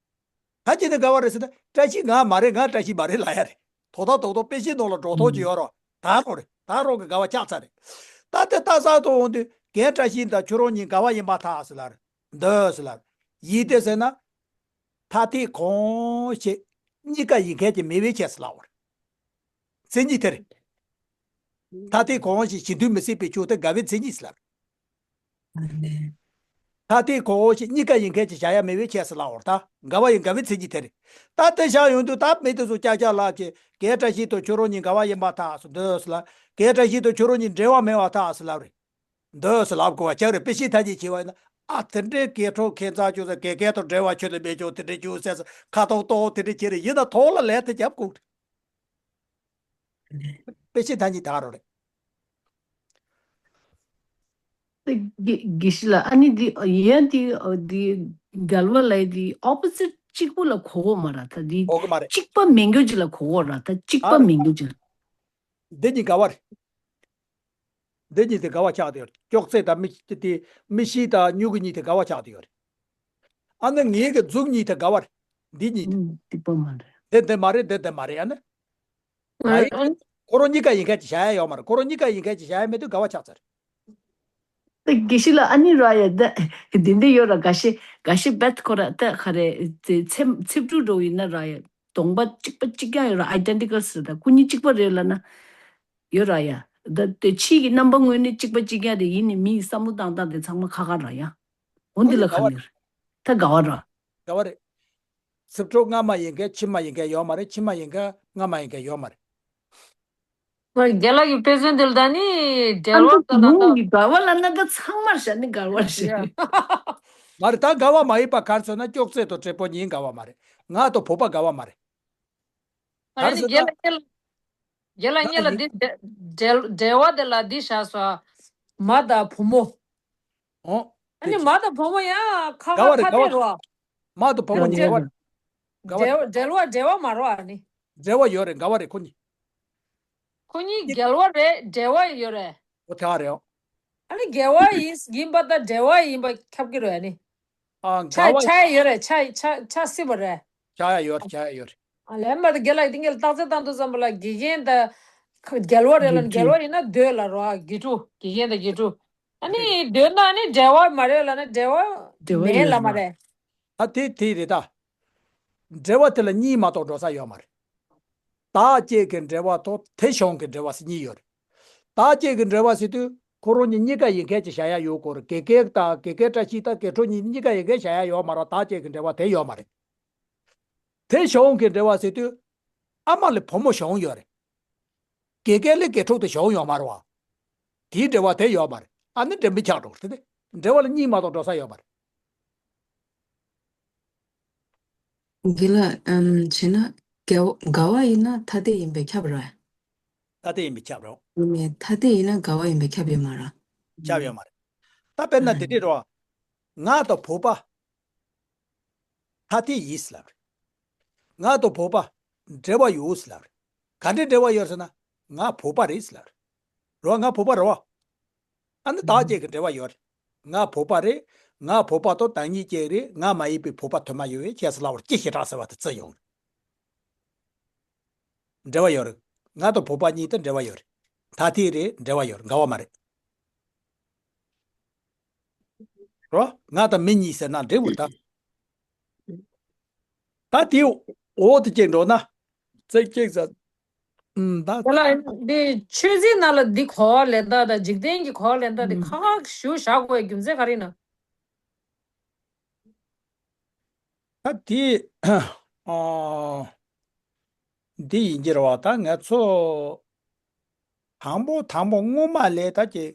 ག་ཅི་ནས་འགལ་བ་རེད་ཟེར་ན། བཀྲ་ཤིས་ང་མ་རེད། ང་བཀྲ་ཤིས་མ་རེད་ལབ་ཡ་རེད། དོ་ད་དོ་དོ་དཔེ་ཆའི་ནང་ལ་འགྲོ་ཐོག་ཅིག་ཡོད་རོགས། ད་རོགས་རེད། ད་རོགས་ཀྱི་འགལ་བ་ཆགས་ཚར་རེད། ད་དེ་རྟགས་གསལ་གཏོང་འོང་དུས་རྒན་བཀྲ་ཤིས་དང་ཁྱོད་རང་གཉིས་འགལ་བ་ཡིན་པར་ཐལ་ཟེར་ལབ་རེད། འདོད་ཟེར་ལབ་རེད། ཡིན་ཏེ་ཟེར་ན། ཐ་དད་གང་ཞིག་གཉིས་ཀ་ཡིན་མཁན་གྱི་མེད་པའི་ཕྱིར་ཟེར་ལབ་པ་རེད། མཚན་ཉིད་དེ་རེད། ཐ་དད་གང་ཞིག་གཞན་དོན་མི་སྲིད་པའི་ཕྱིར་དེ་འགལ་བའི་མཚན་ཉིད་ཟེར་ལབ་རེད། ཐ་དད་གང་ཞིག་གཉིས་ཀ་ཡིན་མཁན་གྱི་བྱ་ཡ་མེད་པའི་ཕྱིར་ཟེར་ལབ་པ་རེད། ད་འགལ་བ་ཡི་འགལ་བའི་མཚན་ཉིད་དེ་རེད། ད་དེ་བཞག་ཡོང་དུས་ད་མི་དེ་ཚོ་ཀྱག་ཀྱག་ལབ་ཀྱི་རྒན་བཀྲ་ཤིས་དང་ཁྱོད་རང་གཉིས་འགལ་བ་ཡིན་པར་ཐལ་ཟེར་འདོད་ཟེར་ལབ། རྒན་བཀྲ་ཤིས་དང་ཁྱོད་རང་གཉིས་འབྲེལ་བ་མེད་པར་ཐལ་ཟེར་ལབ་རེད། འདོད་ཟེར་ལབ་དགོས་པ་ཅིག་རེད། དཔེ་ཆའི་ཐ་སྙད་བྱས་པ་ཡིན་ན། ཨ་དེ་འདྲའི་དགེ་ཕྲུག་ཁྱད་མཚར་བྱུང་ཟེར། དགེ་རྒན་དང་འབྲེལ་བ་ཁྱོན་ནས་མེད་ཀྱང་དེ་འདྲ་བྱུང་ཟེར་ཟེར་ཁ་ཏོག་ཏོག་དེ་འདྲ་བྱས་རེད། ཡིན་ན་ཐོག་ལ་ལན་དེ་རྒྱབ་དགོས་རེད། དཔེ་ཆའི་ཐ་སྙད་ད་ག་རང་རེད། དེ་དགེ་དགེ་བཤེས་ལགས། ཨ་ནི་འདི་ཡན་འདི་འདི་འགལ་བ་ལབ་ཡ་འདི་ཨོ་པོ་སིཊ་གཅིག་པུ་ལ་གོ་གོ་མ་རེད། ད་འདི་གོ་གི་མ་རེད། གཅིག་པ་མེད་རྒྱུ་ཅིག་ལ་གོ་གོ་རེད། ད་གཅིག་པ་ཨ་མེད་རྒྱུ་ཅིག་ལ། འདི་གཉིས་འགལ་བ་རེད། འདི་གཉིས་དེ་འགལ་བ་ཆགས་བསྡད་ཡོད་རེད། ཅོག་ཙེ་དང་མིག་དེ་མིག་ཤེལ་དང་སྨྱུ་གུ་གཉིས་དེ་འགལ་བ་ཆགས་བསྡད་ཡོད་རེད། ཨ་ནི་ངེད་ཀྱི་མཛུབ་གཉིས་དེ་འགལ་བ་རེད། འདི་གཉིས་དེ། ཨུམ། གཅིག་པ་མ་རེད། འདི་འདི་མ་རེད། འདི་འདི་མ་རེད། ཨ་ནི། ཨ་ཨ་ཁོ་རང་གཉིས་ཀ་ཡིན་མཁན་ཅིག་བྱ་ཡ་ཡོད་མ་རེད། ཁོ་རང་གཉིས་ཀ་ཡིན་མཁན་ཅིག་བྱ་ཡ་མེད་དུས་འགལ་བ་ཆགས་ཚར། དེ་དགེ་བཤེས་ལགས། ཨ་ནི་ར་ཡ་ད་འདི་འདི་ཡོད་ར། འགའ་ཤས་འགའ་ཤས་བེད་ཁོ་ར་ད་ག་རེ་ཚེ་ཚེ་ཚེ་འབྲུ་འགྲོ་ཡིན་ན་ར་ཡ། གདོང་པ་གཅིག་པ་གཅིག་རྐྱང་ཡོད་ར། ཨའི་ཌེན་ཊི་ཀལ་ཟེར། ད་སྐུ་ཉིད་གཅིག་པ་རེད་ལབ་ན་ཡོད་ར་ཡ། ད་དེ་ཕྱིའི་གི་རྣམ་པ་དངོས་གནས་གཅིག་པ་གཅིག་རྐྱང་དེ་ཡིན་ནི་མིའི་བསམ་བློ་བཏང་སྟངས་དེ་ཚང་མ་ཁ་ཁ་ར་ཡ། འོ་འདི་ལ་ཁ་ནི་རེད། ད་དགའ་བ་ར། དགའ་བ་རེད། སེམས་ཁྲོ་སྔ་མ་ཡིན་མཁན་ཕྱི་མ་ཡིན་མཁན་ཡོད་མ་རེད། ཕྱི་མ་ཡིན་མཁན་སྔ་མ་ཡིན་མཁན་ཡོད་མ་རེད། རྒན་ལགས་ཀྱི་དཔེ་མཚོན་འདི་ལ་ད་ནི་འབྲེལ་བ་ལྟ་ན་ད། ཡོང་གི་དགའ་བ་ལ་ན་ད་ཚང་མར་བཞག་ནི་དགའ་བར་བཞག་མ་རེད། ད་དགའ་བ་མ་ཡིན་པ་ག་རེ་ཟེར་ན་ཅོག་ཙེ་དང་དྲེད་པ་གཉིས་དགའ་བ་མ་རེད། ང་དང་བུ་པ་དགའ་བ་མ་རེད། ག་རེ་ཟེར་ན། རྒན་ལགས་རྒན་ལགས་ང་ལ་ཡིན། འདི་འབྲེལ་འབྲེལ་བ་དེ་ལ་འདི་བཞག་སོ། མ་དང་བུ་མོ། ཨོ། ཨ་ནི་མ་དང་བུ་མོ་ཡང་ཁ་དགའ་བ་ཁ་རེད། ཐ་དགའ་བ་དེ་རེད། རོ། མ་དང་བུ་མོ་གཉིས་དགའ་བ་རེད། དགའ་བ་རེད། འབྲེལ་འབྲེལ་བ་འབྲེལ་བ་མ་རོ་ཨ་ནི། འབྲེལ་བ་ཡོད་རེད། དགའ་བ་རེད་ཁོ་གཉིས། ཁོ་གཉིས་འགལ་བ་རེད། འབྲེལ་བ་ཡོད་རེད། ཨོ་དེ་ག་རེད། ཨ་ནི་འགལ་བ་ཡིན་ཡིན་པ་དང་འབྲེལ་བ་ཡིན་པ་ཁྱབ་ཀྱི་རེད་ཨ་ནི། ཨ་ཆ་འགལ་བ་ཆ་ཡོད་རེད། ཆ་ཆ་ཆ་སྲིད་པ་རེད། ཆ་ཡ་ཡོད་རེད། ཆ་ཡ་ཡོད་རེད། ཨ་ལན་མ་དང་རྒན་ལགས་དེ་ངས་རྟགས་གསལ་བཏང་དུས་ཙམ་པ་ལ་དགེ་རྒན་དང་འགལ་བ་རེད་ལ་འགལ་བ་ཡིན་ན་འདོད་ལ་རོ། དགེ་ཕྲུག་དགེ་རྒན་དང་དགེ་ཕྲུག་ཨ་ནི་འདོད་ན་ཨ་ནི་འབྲེལ་བ་མ་རེད་ལ་ན་འབྲེལ་བ་འབྲེལ་བ་མེད་ཡོད་ལ་མ་རེད། རེད། ཨ་དེ་དེ་རེད་ད། འབྲེལ་བ་དེ་ལ་གཉིས་མ་གཏོགས་འགྲོ་ས་ཡོད་མ་རེད། བདག་བཅས་ཀྱི་འབྲེལ་བ་དང་དེ་གཞུང་གི་འབྲེལ་བ་ཟེར་གཉིས་ཡོད་རེད། བདག་བཅས་ཀྱི་འབྲེལ་བ་ཟེར་དུས་ཁོ་རང་གཉིས་གཉིས་ཀ་ཡིན་མཁན་ཅིག་བྱ་ཡ་ཡོད་དགོས་རེད། དགེ་རྒན་དང་དགེ་རྒན་བཀྲ་ཤིས་དང་དགེ་ཕྲུག་གཉིས་གཉིས་ཀ་ཡིན་མཁན་བྱ་ཡ་ཡོད་མ་རེད། བདག་བཅས་ཀྱི་འབྲེལ་བ་དེ་ཡོད་མ་རེད། དེ་གཞུང་གི་འབྲེལ་བ་ཟེར་དུས་ཨ་མ་ལ་བུ་མོ་གཞུང་ཡོད་རེད། དགེ་རྒན་ལ་དགེ་ཕྲུག་དེ་གཞུང་ཡོད་མ་རེད་བ། དེའི་འབྲེལ་བ་དེ་ཡོད་མ་རེད། ཨ་ནི་འབྲེལ་མི་ཆགས་འགྲོ་རེད་དེ། འབྲེལ་བ་ལ་གཉིས་མ་གཏོགས་འགྲོ་ས་ཡོད་མ་རེད། དགེ་ལགས་ཨམ་བྱས་ན་དགའ་དགའ་བ་ཡིན་ན་ཐ་དད་ཡིན་པས་ཁྱབ་རེད། ཐ་དད་ཡིན་པས་ཁྱབ་རེད། ཡིན་ནའི་ཐ་དད་ཡིན་ན་དགའ་བ་ཡིན་པས་ཁྱབ་ཡོད་མ་རེད། ཁྱབ་ཡོད་མ་རེད། ད་དཔེར་ན་དེ་འདྲས་རེད་བ། ང་དང་བུ་པ་ཐ་དད་ཡིན་ཟེར་ལབ་རེད། ང་དང་བུ་པ་འབྲེལ་བ་ཡོད་ཟེར་ལབ་རེད། ག་འདྲས་འབྲེལ་བ་ཡོད་ཟེར་ན། ང་བུ་པ་རེད་ཟེར་ལབ་རེད། རེད་བ། ང་བུ་པ་རེད་བ། ཨ་ནི་བདག་བཅས་ཀྱི་འབྲེལ་བ་ཡོད་རེད། ང་བུ་པ་རེད། ང་བུ་པ་དང་བདག་ཉིད་གཅིག་རེད། ང་མ་ཡིན་པའི་བུ་པ་དུ་མ་ཡོད་པས་ཁྱེད་ཟེར་ལབ་པར་ཅི་ཞེ་དྲག་ཟེར་བ་དེ་བརྩི་ཡོང་རེད། འབྲེལ་བ་ཡོད་རེད། ང་དང་བུ་པ་གཉིས་དང་འབྲེལ་བ་ཡོད་རེད། ཐ་དད་རེད། འབྲེལ་བ་ཡོད་རེད། འགལ་བ་མ་རེད། རོ། ང་དང་མི་གཉིས་ཟེར་ན་འགྲིག་པ་རེད་ད། ད་དེའི་འོག་ཏུ་གཅིག་འགྲོ་ན། ཚིག་གཅིག་ཟེར། ཨུམ་ད། དེ་ལ་འདི་ཆོས་ཚིག་ནང་ལ་འདི་གོ་བ་ལེན་སྟངས་དང་འཇིག་རྟེན་གྱི་གོ་བ་ལེན་སྟངས་འདི་ཁག་ཁག་ཞུ་བཞག་དགོས་རྒྱུ་མཚན་ག་རེ་ཡིན་ན། ད་དེ། ཨ། འདི་ཡིན་གྱི་རེད་བ། ད་ང་ཚོ། དང་པོ་དང་པོ་སྔོན་མ་ལས་ད་ཀྱི་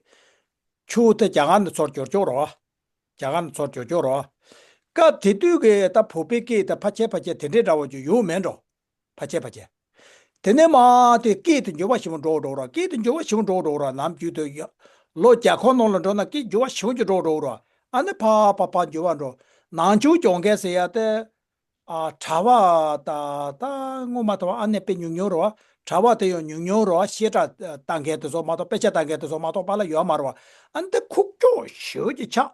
ཆུ་དེ་རྒྱ་གར་ནས་ཚུར་འབྱོར་ཆོག་རོ། རྒྱ་གར་ནས་ཚུར་འབྱོར་ཆོག་རོ། སྐབས་དེ་དུས་ཀྱི་ད་བོད་པའི་སྐད་དེ་ཕལ་ཆེར་ཕལ་ཆེར་དེ་འདྲའི་འདྲ་བོ་ཅིག་ཡོད་མེད་འགྲོ། ཕལ་ཆེར་ཕལ་ཆེར། དེ་ནས་མ་དེ་སྐད་དེ་འགྱུར་བ་ཞིག་འགྲོ་འགྲོ་རོ། སྐད་དེ་འགྱུར་བ་ཞིག་འགྲོ་འགྲོ་རོ། ནམ་རྒྱུན་དུ་ལོ་བརྒྱ་འཁོར་ནང་ལ་འགྲོ་ན་སྐད་འགྱུར་བ་ཞིག་ཅིག་འགྲོ་འགྲོ་རོ། ཨ་ནི་ཕ་ཕ་ཕ་འགྱུར་བ་འགྲོ། ནང་ཆོས་སྦྱོང་མཁན་ཟེར་ཡ་དེ། ཨ། གྲྭ་པ་དང་ད་སྔོན་མ་དང་ཨ་ནེ་དཔེ་ཉུང་ཉུང་རེད་བ། གྲྭ་པ་དེ་ཡང་ཉུང་ཉུང་རེད་བ། བཤད་གྲྭ་ལྟ་མཁན་དེ་ཚོ་མ་གཏོགས། དཔེ་ཆ་ལྟ་མཁན་དེ་ཚོ་མ་གཏོགས་པ་ལ་ཡོད་མ་རེད་བ། ཨ་ནི་དེ་ཁུག་ཀྱོག་ཞེ་པོ་ཅིག་ཆགས།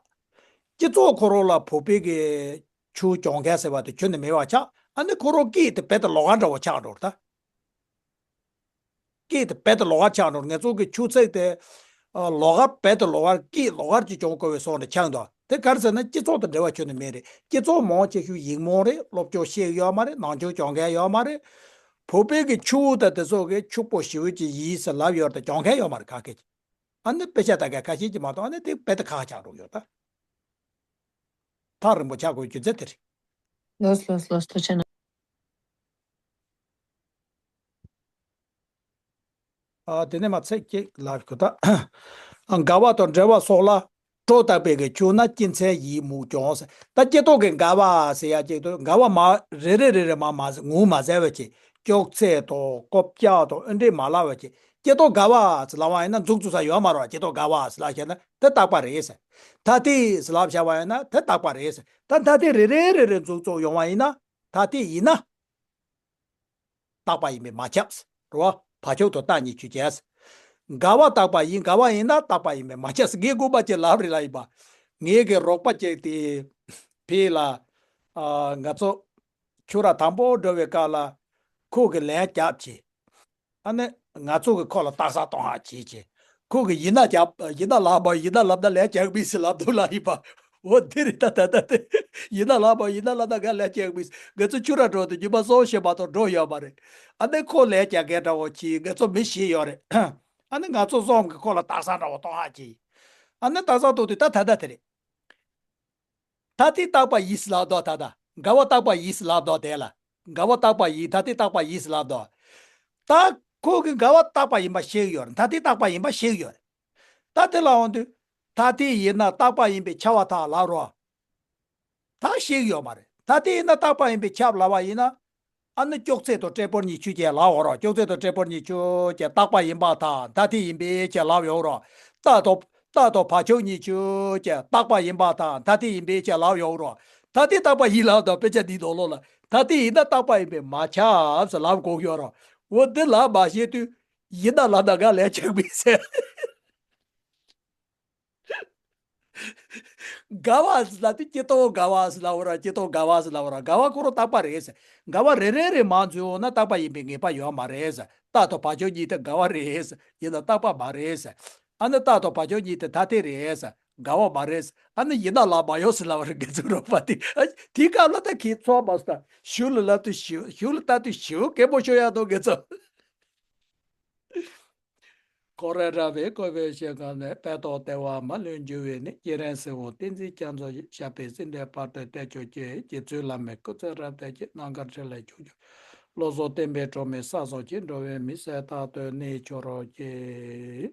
སྤྱི་ཚོགས་ཁོ་རང་ལ་བོད་པའི་གི་ཆོས་སྦྱོང་མཁན་ཟེར་བ་དེ་ཁྱོན་ནས་མེད་པ་ཆགས། ཨ་ནི་ཁོ་རང་སྐད་དེ་རྦད་དེ་ལོགས་ཀ་འདྲ་བོ་ཆགས་འགྲོ་རེད་ད། སྐད་དེ་རྦད་དེ་ལོགས་ཀ་ཆགས་འགྲོ། ང་ཚོ་གི་ཆུ་ཚོད་དེ། ཨ། ལོགས་ཀ་རྦད་དེ་ལོགས་ཀ་སྐད་ལོགས་ཀ་ཅིག་སྦྱོང་དགོས་པའི་བཟོ་འདྲ་ཆགས་འདུག་དེ་ག་རེ་ཟེར་ན་སྤྱི་ཚོགས་དང་འབྲེལ་བ་ཁྱོན་ནས་མེད་རེད། སྤྱི་ཚོགས་མང་ཆེ་ཤོས་ཡིག་རྨོངས་རེད། སློབ་སྦྱོང་ཤེས་ཀྱི་ཡོད་མ་རེད། ནང་ཆོས་སྦྱོང་མཁན་ཡོད་མ་རེད། བོད་པའི་གི་ཆུ་བོ་དང་དེ་ཚོ་གི་ཕྱུག་པོ་ཞེ་པོ་ཅིག་ཡིན་ཟེར་ལབ་ཡོད་རེད། སྦྱོང་མཁན་ཡོད་མ་རེད་ག་གེ་ཅིག་ཨ་ནི་དཔེ་ཆ་ལྟ་མཁན་ཁ་ཤས་ཅིག་མ་གཏོགས། ཨ་ནི་དེ་རྦད་དེ་ཁག་ཆགས་འགྲོ་གི་ཡོད་ད། ཐག་རིང་པོ་ཆགས་དགོས་རྒྱུ་མཚན་དེ་རེད། ལགས་ལགས་ལགས། ཐུགས་རྗེ་གནང་། ཨ། དེ་ནས་མ་ཚིག་གཅིག་ལབ་དགོས་ད། དགའ་བ་དང་འབྲེལ་བ་སོགས་ལ། སྤྲོ་བརྟག་པའི་གི་ཆོས་ན་སྐྱེ་མཚན་ཡིད་མུག་ཀྱང་ཟེར། ད་སྐྱེ་ཐོག་གི་དགའ་བ་ཟེར་ཡ་གཅིག་ཏུ་དགའ་བ་མ་རེ་རེ་རེ་རེ་མ་མ་ངོ་མ་ཟེར་བ་ཅིག་ཅོག་ཙེ་དང་ཀོ་ཀྱག་དང་ཨེ་འདྲས་མ་ལབ་པ་ཅིག་སྐྱེ་ཐོག་དགའ་བ་ཟེར་ལབ་པ་ཡིན་ན་མཛུབ་བཙུགས་ས་ཡོད་མ་རེད་བ། སྐྱེ་ཐོག་དགའ་བ་ཟེར་ལབ་བྱས་ན་དེ་རྟག་པ་རེད་ཟེར། ཐ་དད་ཟེར་ལབ་བྱས་པ་ཡིན་ན་དེ་རྟག་པ་རེད་ཟེར། ད་ཐ་དད་རེ་རེ་རེ་རེ་མཛུབ་བཙུགས་ཡོང་བ་ཡིན་ན། ཐ་དད་ཡིན་ན། རྟག་པ་ཡིན་པས་མ་ཁྱབ། རེད་བ། བག་ཆགས་དང་རྟག་གཉིས་ཆོས་ཅན། དགའ་བ་རྟག་པ་ཡིན། དགའ་བ་ཡིན་ན་རྟག་པ་ཡིན་པས་མ་ཁྱབ་ཟེར། ངས་དགོངས་པ་ཅིག་ལབ་རེད་ལ་ཡིན་པ། ངའི་གི་རོགས་པ་ཅིག་དེ་ཕི་ལ། ཨ། ང་ཚོ་ཁྱོད་ར་དང་པོ་འགྲོ་བའི་སྐབས་ལ་ཁོ་གི་ལན་རྒྱབ་བྱས། ཨ་ནི་ང་ཚོ་གི་ཁོ་ལ་རྟགས་གསལ་གཏོང་ཧ་བྱེད་ཀྱི། ཁོ་གི་ཡིན་ན་རྒྱབ། ཡིན་ན་ལབ་པ། ཡིན་ན་ལབ་ན་ལན་རྒྱག་མི་སྲིད་ལབ་འདུག་ལ་ཡིན་པ། འོ་འདི་རེད་ད། ད་ད་དེ་ཡིན་ན་ལབ་པ། ཡིན་ན་ལབ་ན་ང་ལན་རྒྱག་མི་སྲིད། ང་ཚོ་ཆུ་ར་འགྲོ་དུས་ཉི་མ་གསུམ་བཞི་མ་གཏོགས་འགྲོ་ཡོད་མ་རེད། ཨ་ནི་ཁོ་ལན་རྒྱག་མཁན་འདྲ་བོ་བྱས། ང་ཚོ་མི་བཞི་ཡོད་རེད། ཨ་ནི་ང་ཚོ་བཟོམ་གི་ཁོ་ལ་རྟགས་གསལ་འདྲ་བོ་གཏོང་ཧ་གི། ཨ་ནི་རྟགས་གསལ་གཏོང་དུས་ད་ད་ལྟ་དེ་རེད། ཐ་དད་རྟག་པ་ཡིན་ཟེར་ལབ་དོ། ད་ལྟ་འགལ་བ་རྟག་པ་ཡིན་ཟེར་ལབ་དོ། དེ་ལ་འགལ་བ་རྟག་པ་ཡིན། ཐ་དད་རྟག་པ་ཡིན་ཟེར་ལབ་དོ། ད་ཁོ་གི་འགལ་བ་རྟག་པ་ཡིན་པ་ཤེས་ཀྱི་ཡོད་རེད། ཐ་དད་རྟག་པ་ཡིན་པ་ཤེས་ཀྱི་ཡོད་རེད། ད་དེ་ལ་འོང་དུས། ཐ་དད་ཡིན་ན་རྟག་པ་ཡིན་པས་ཁྱབ་པར་ཐལ་ལབ་རོ། ད་ཤེས་ཀྱི་ཡོད་མ་རེད། ཐ་དད་ཡིན་ན་རྟག་པ་ཡིན་པས་ཁྱབ་ལབ་པ་ཡིན་ན། ཨ་ནི་ཅོག་ཙེ་དང་ཕྲད་པོ་གཉིས་ཆོས་ཅན་ལབ་འོང་རོགས། ཅོག་ཙེ་དང་ཕྲད་པོ་གཉིས་ཆོས་ཅན་རྟག་པ་ཡིན་པར་ཐལ། ཐ་དད་ཡིན་པས་ཅན་ལབ་ཡོང་རོགས། རྟགས་དང་རྟགས་དང་བ་ཕྱོགས་གཉིས་ཆོས་ཅན་རྟག་པ་ཡིན་པར་ཐལ། ཐ་དད་ཡིན་པས་ཅན་ལབ་ཡོང་རོགས། ཐ་དད་རྟག་པ་ཡིན་ལབ་དང་དཔེ་ཆ་འདིའི་ནང་ལོགས་ལ། ཐ་དད་ཡིན་ན་རྟག་པ་ཡིན་པས་མ་ཁྱབ་ཟེར་ལབ་དགོས་ཡོད་རོགས། འོ་འདི་ལབ་མ་ཤེས་དུས། ཡིན་ན་ལབ་ན་ག་ལས་ཆགས་པའི་ཟེར། འགལ་བ་ཟེར་ལབ་དུས་སྤྱིར་བཏང་འགལ་བ་ཟེར་ལབ་པ་ར། སྤྱིར་བཏང་འགལ་བ་ཟེར་ལབ་པ་ར། འགལ་བ་ཁོ་རང་རྟག་པ་རེད་ཟེར། འགལ་བ་རེ་རེ་རེ་མར་འཛུལ་འོང་ན་རྟག་པ་ཡིན་པའི་ངེས་པ་ཡོད་མ་རེད་ཟེར། རྟགས་དང་བ་ཕྱོགས་གཉིས་དེ་འགལ་བ་རེད་ཟེར། ཡིན་ན་རྟག་པ་མ་རེད་ཟེར། ཨ་ནི་རྟགས་དང་བ་ཕྱོགས་གཉིས་དེ་ཐ་དད་རེད་ཟེར། འགལ་བ་མ་རེད་ཟེར། ཨ་ནི་ཡིན་ན་ལབ་མ་ཡོང་ཟེར་ལབ་པ་རེད། དགེ་ཚུལ་རོགས་པ་དེ། ཨ། དེའི་སྐབས་ལ་ད་ཁྱེད་ཚོ་མ་ཟེར། གཞུག་ལ་ལབ་དུས་ཞིབ། གཞུག་ལ་ལྟ་དུས་ཞིབ་གད་མོ་ཤོར་ཡག་འདུག་དགེ་ཚུལ། ཁོ་རེ་ར་བའི་བཀོད་པའི་ཞིང་ཁམས་ནས། དཔལ་ཏོག་ལྟེ་བ་མ་ལུས་འགྱུར་བའི་གནས། སྐྱེས་རབས་སྲིད་དབང་བསྟན་འཛིན་རྒྱ་མཚོ་ཡི། ཞབས་པད་སྲིད་མཐའི་བར་དུ་བརྟན་གྱུར་ཅིག། རྗེ་བཙུན་བླ་མའི་སྐུ་ཚེ་རབ་བརྟན་ཅིག། རྣམ་དཀར་ཕྲིན་ལས་ཕྱོགས་བཅུར། བློ་བཟང་བསྟན་པའི་སྒྲོན་མེ་ས་སོགས་ཀྱིས། འགྲོ་བའི་མི་སེར་རྟག་ཏུ་གནས་གྱུར་ཅིག།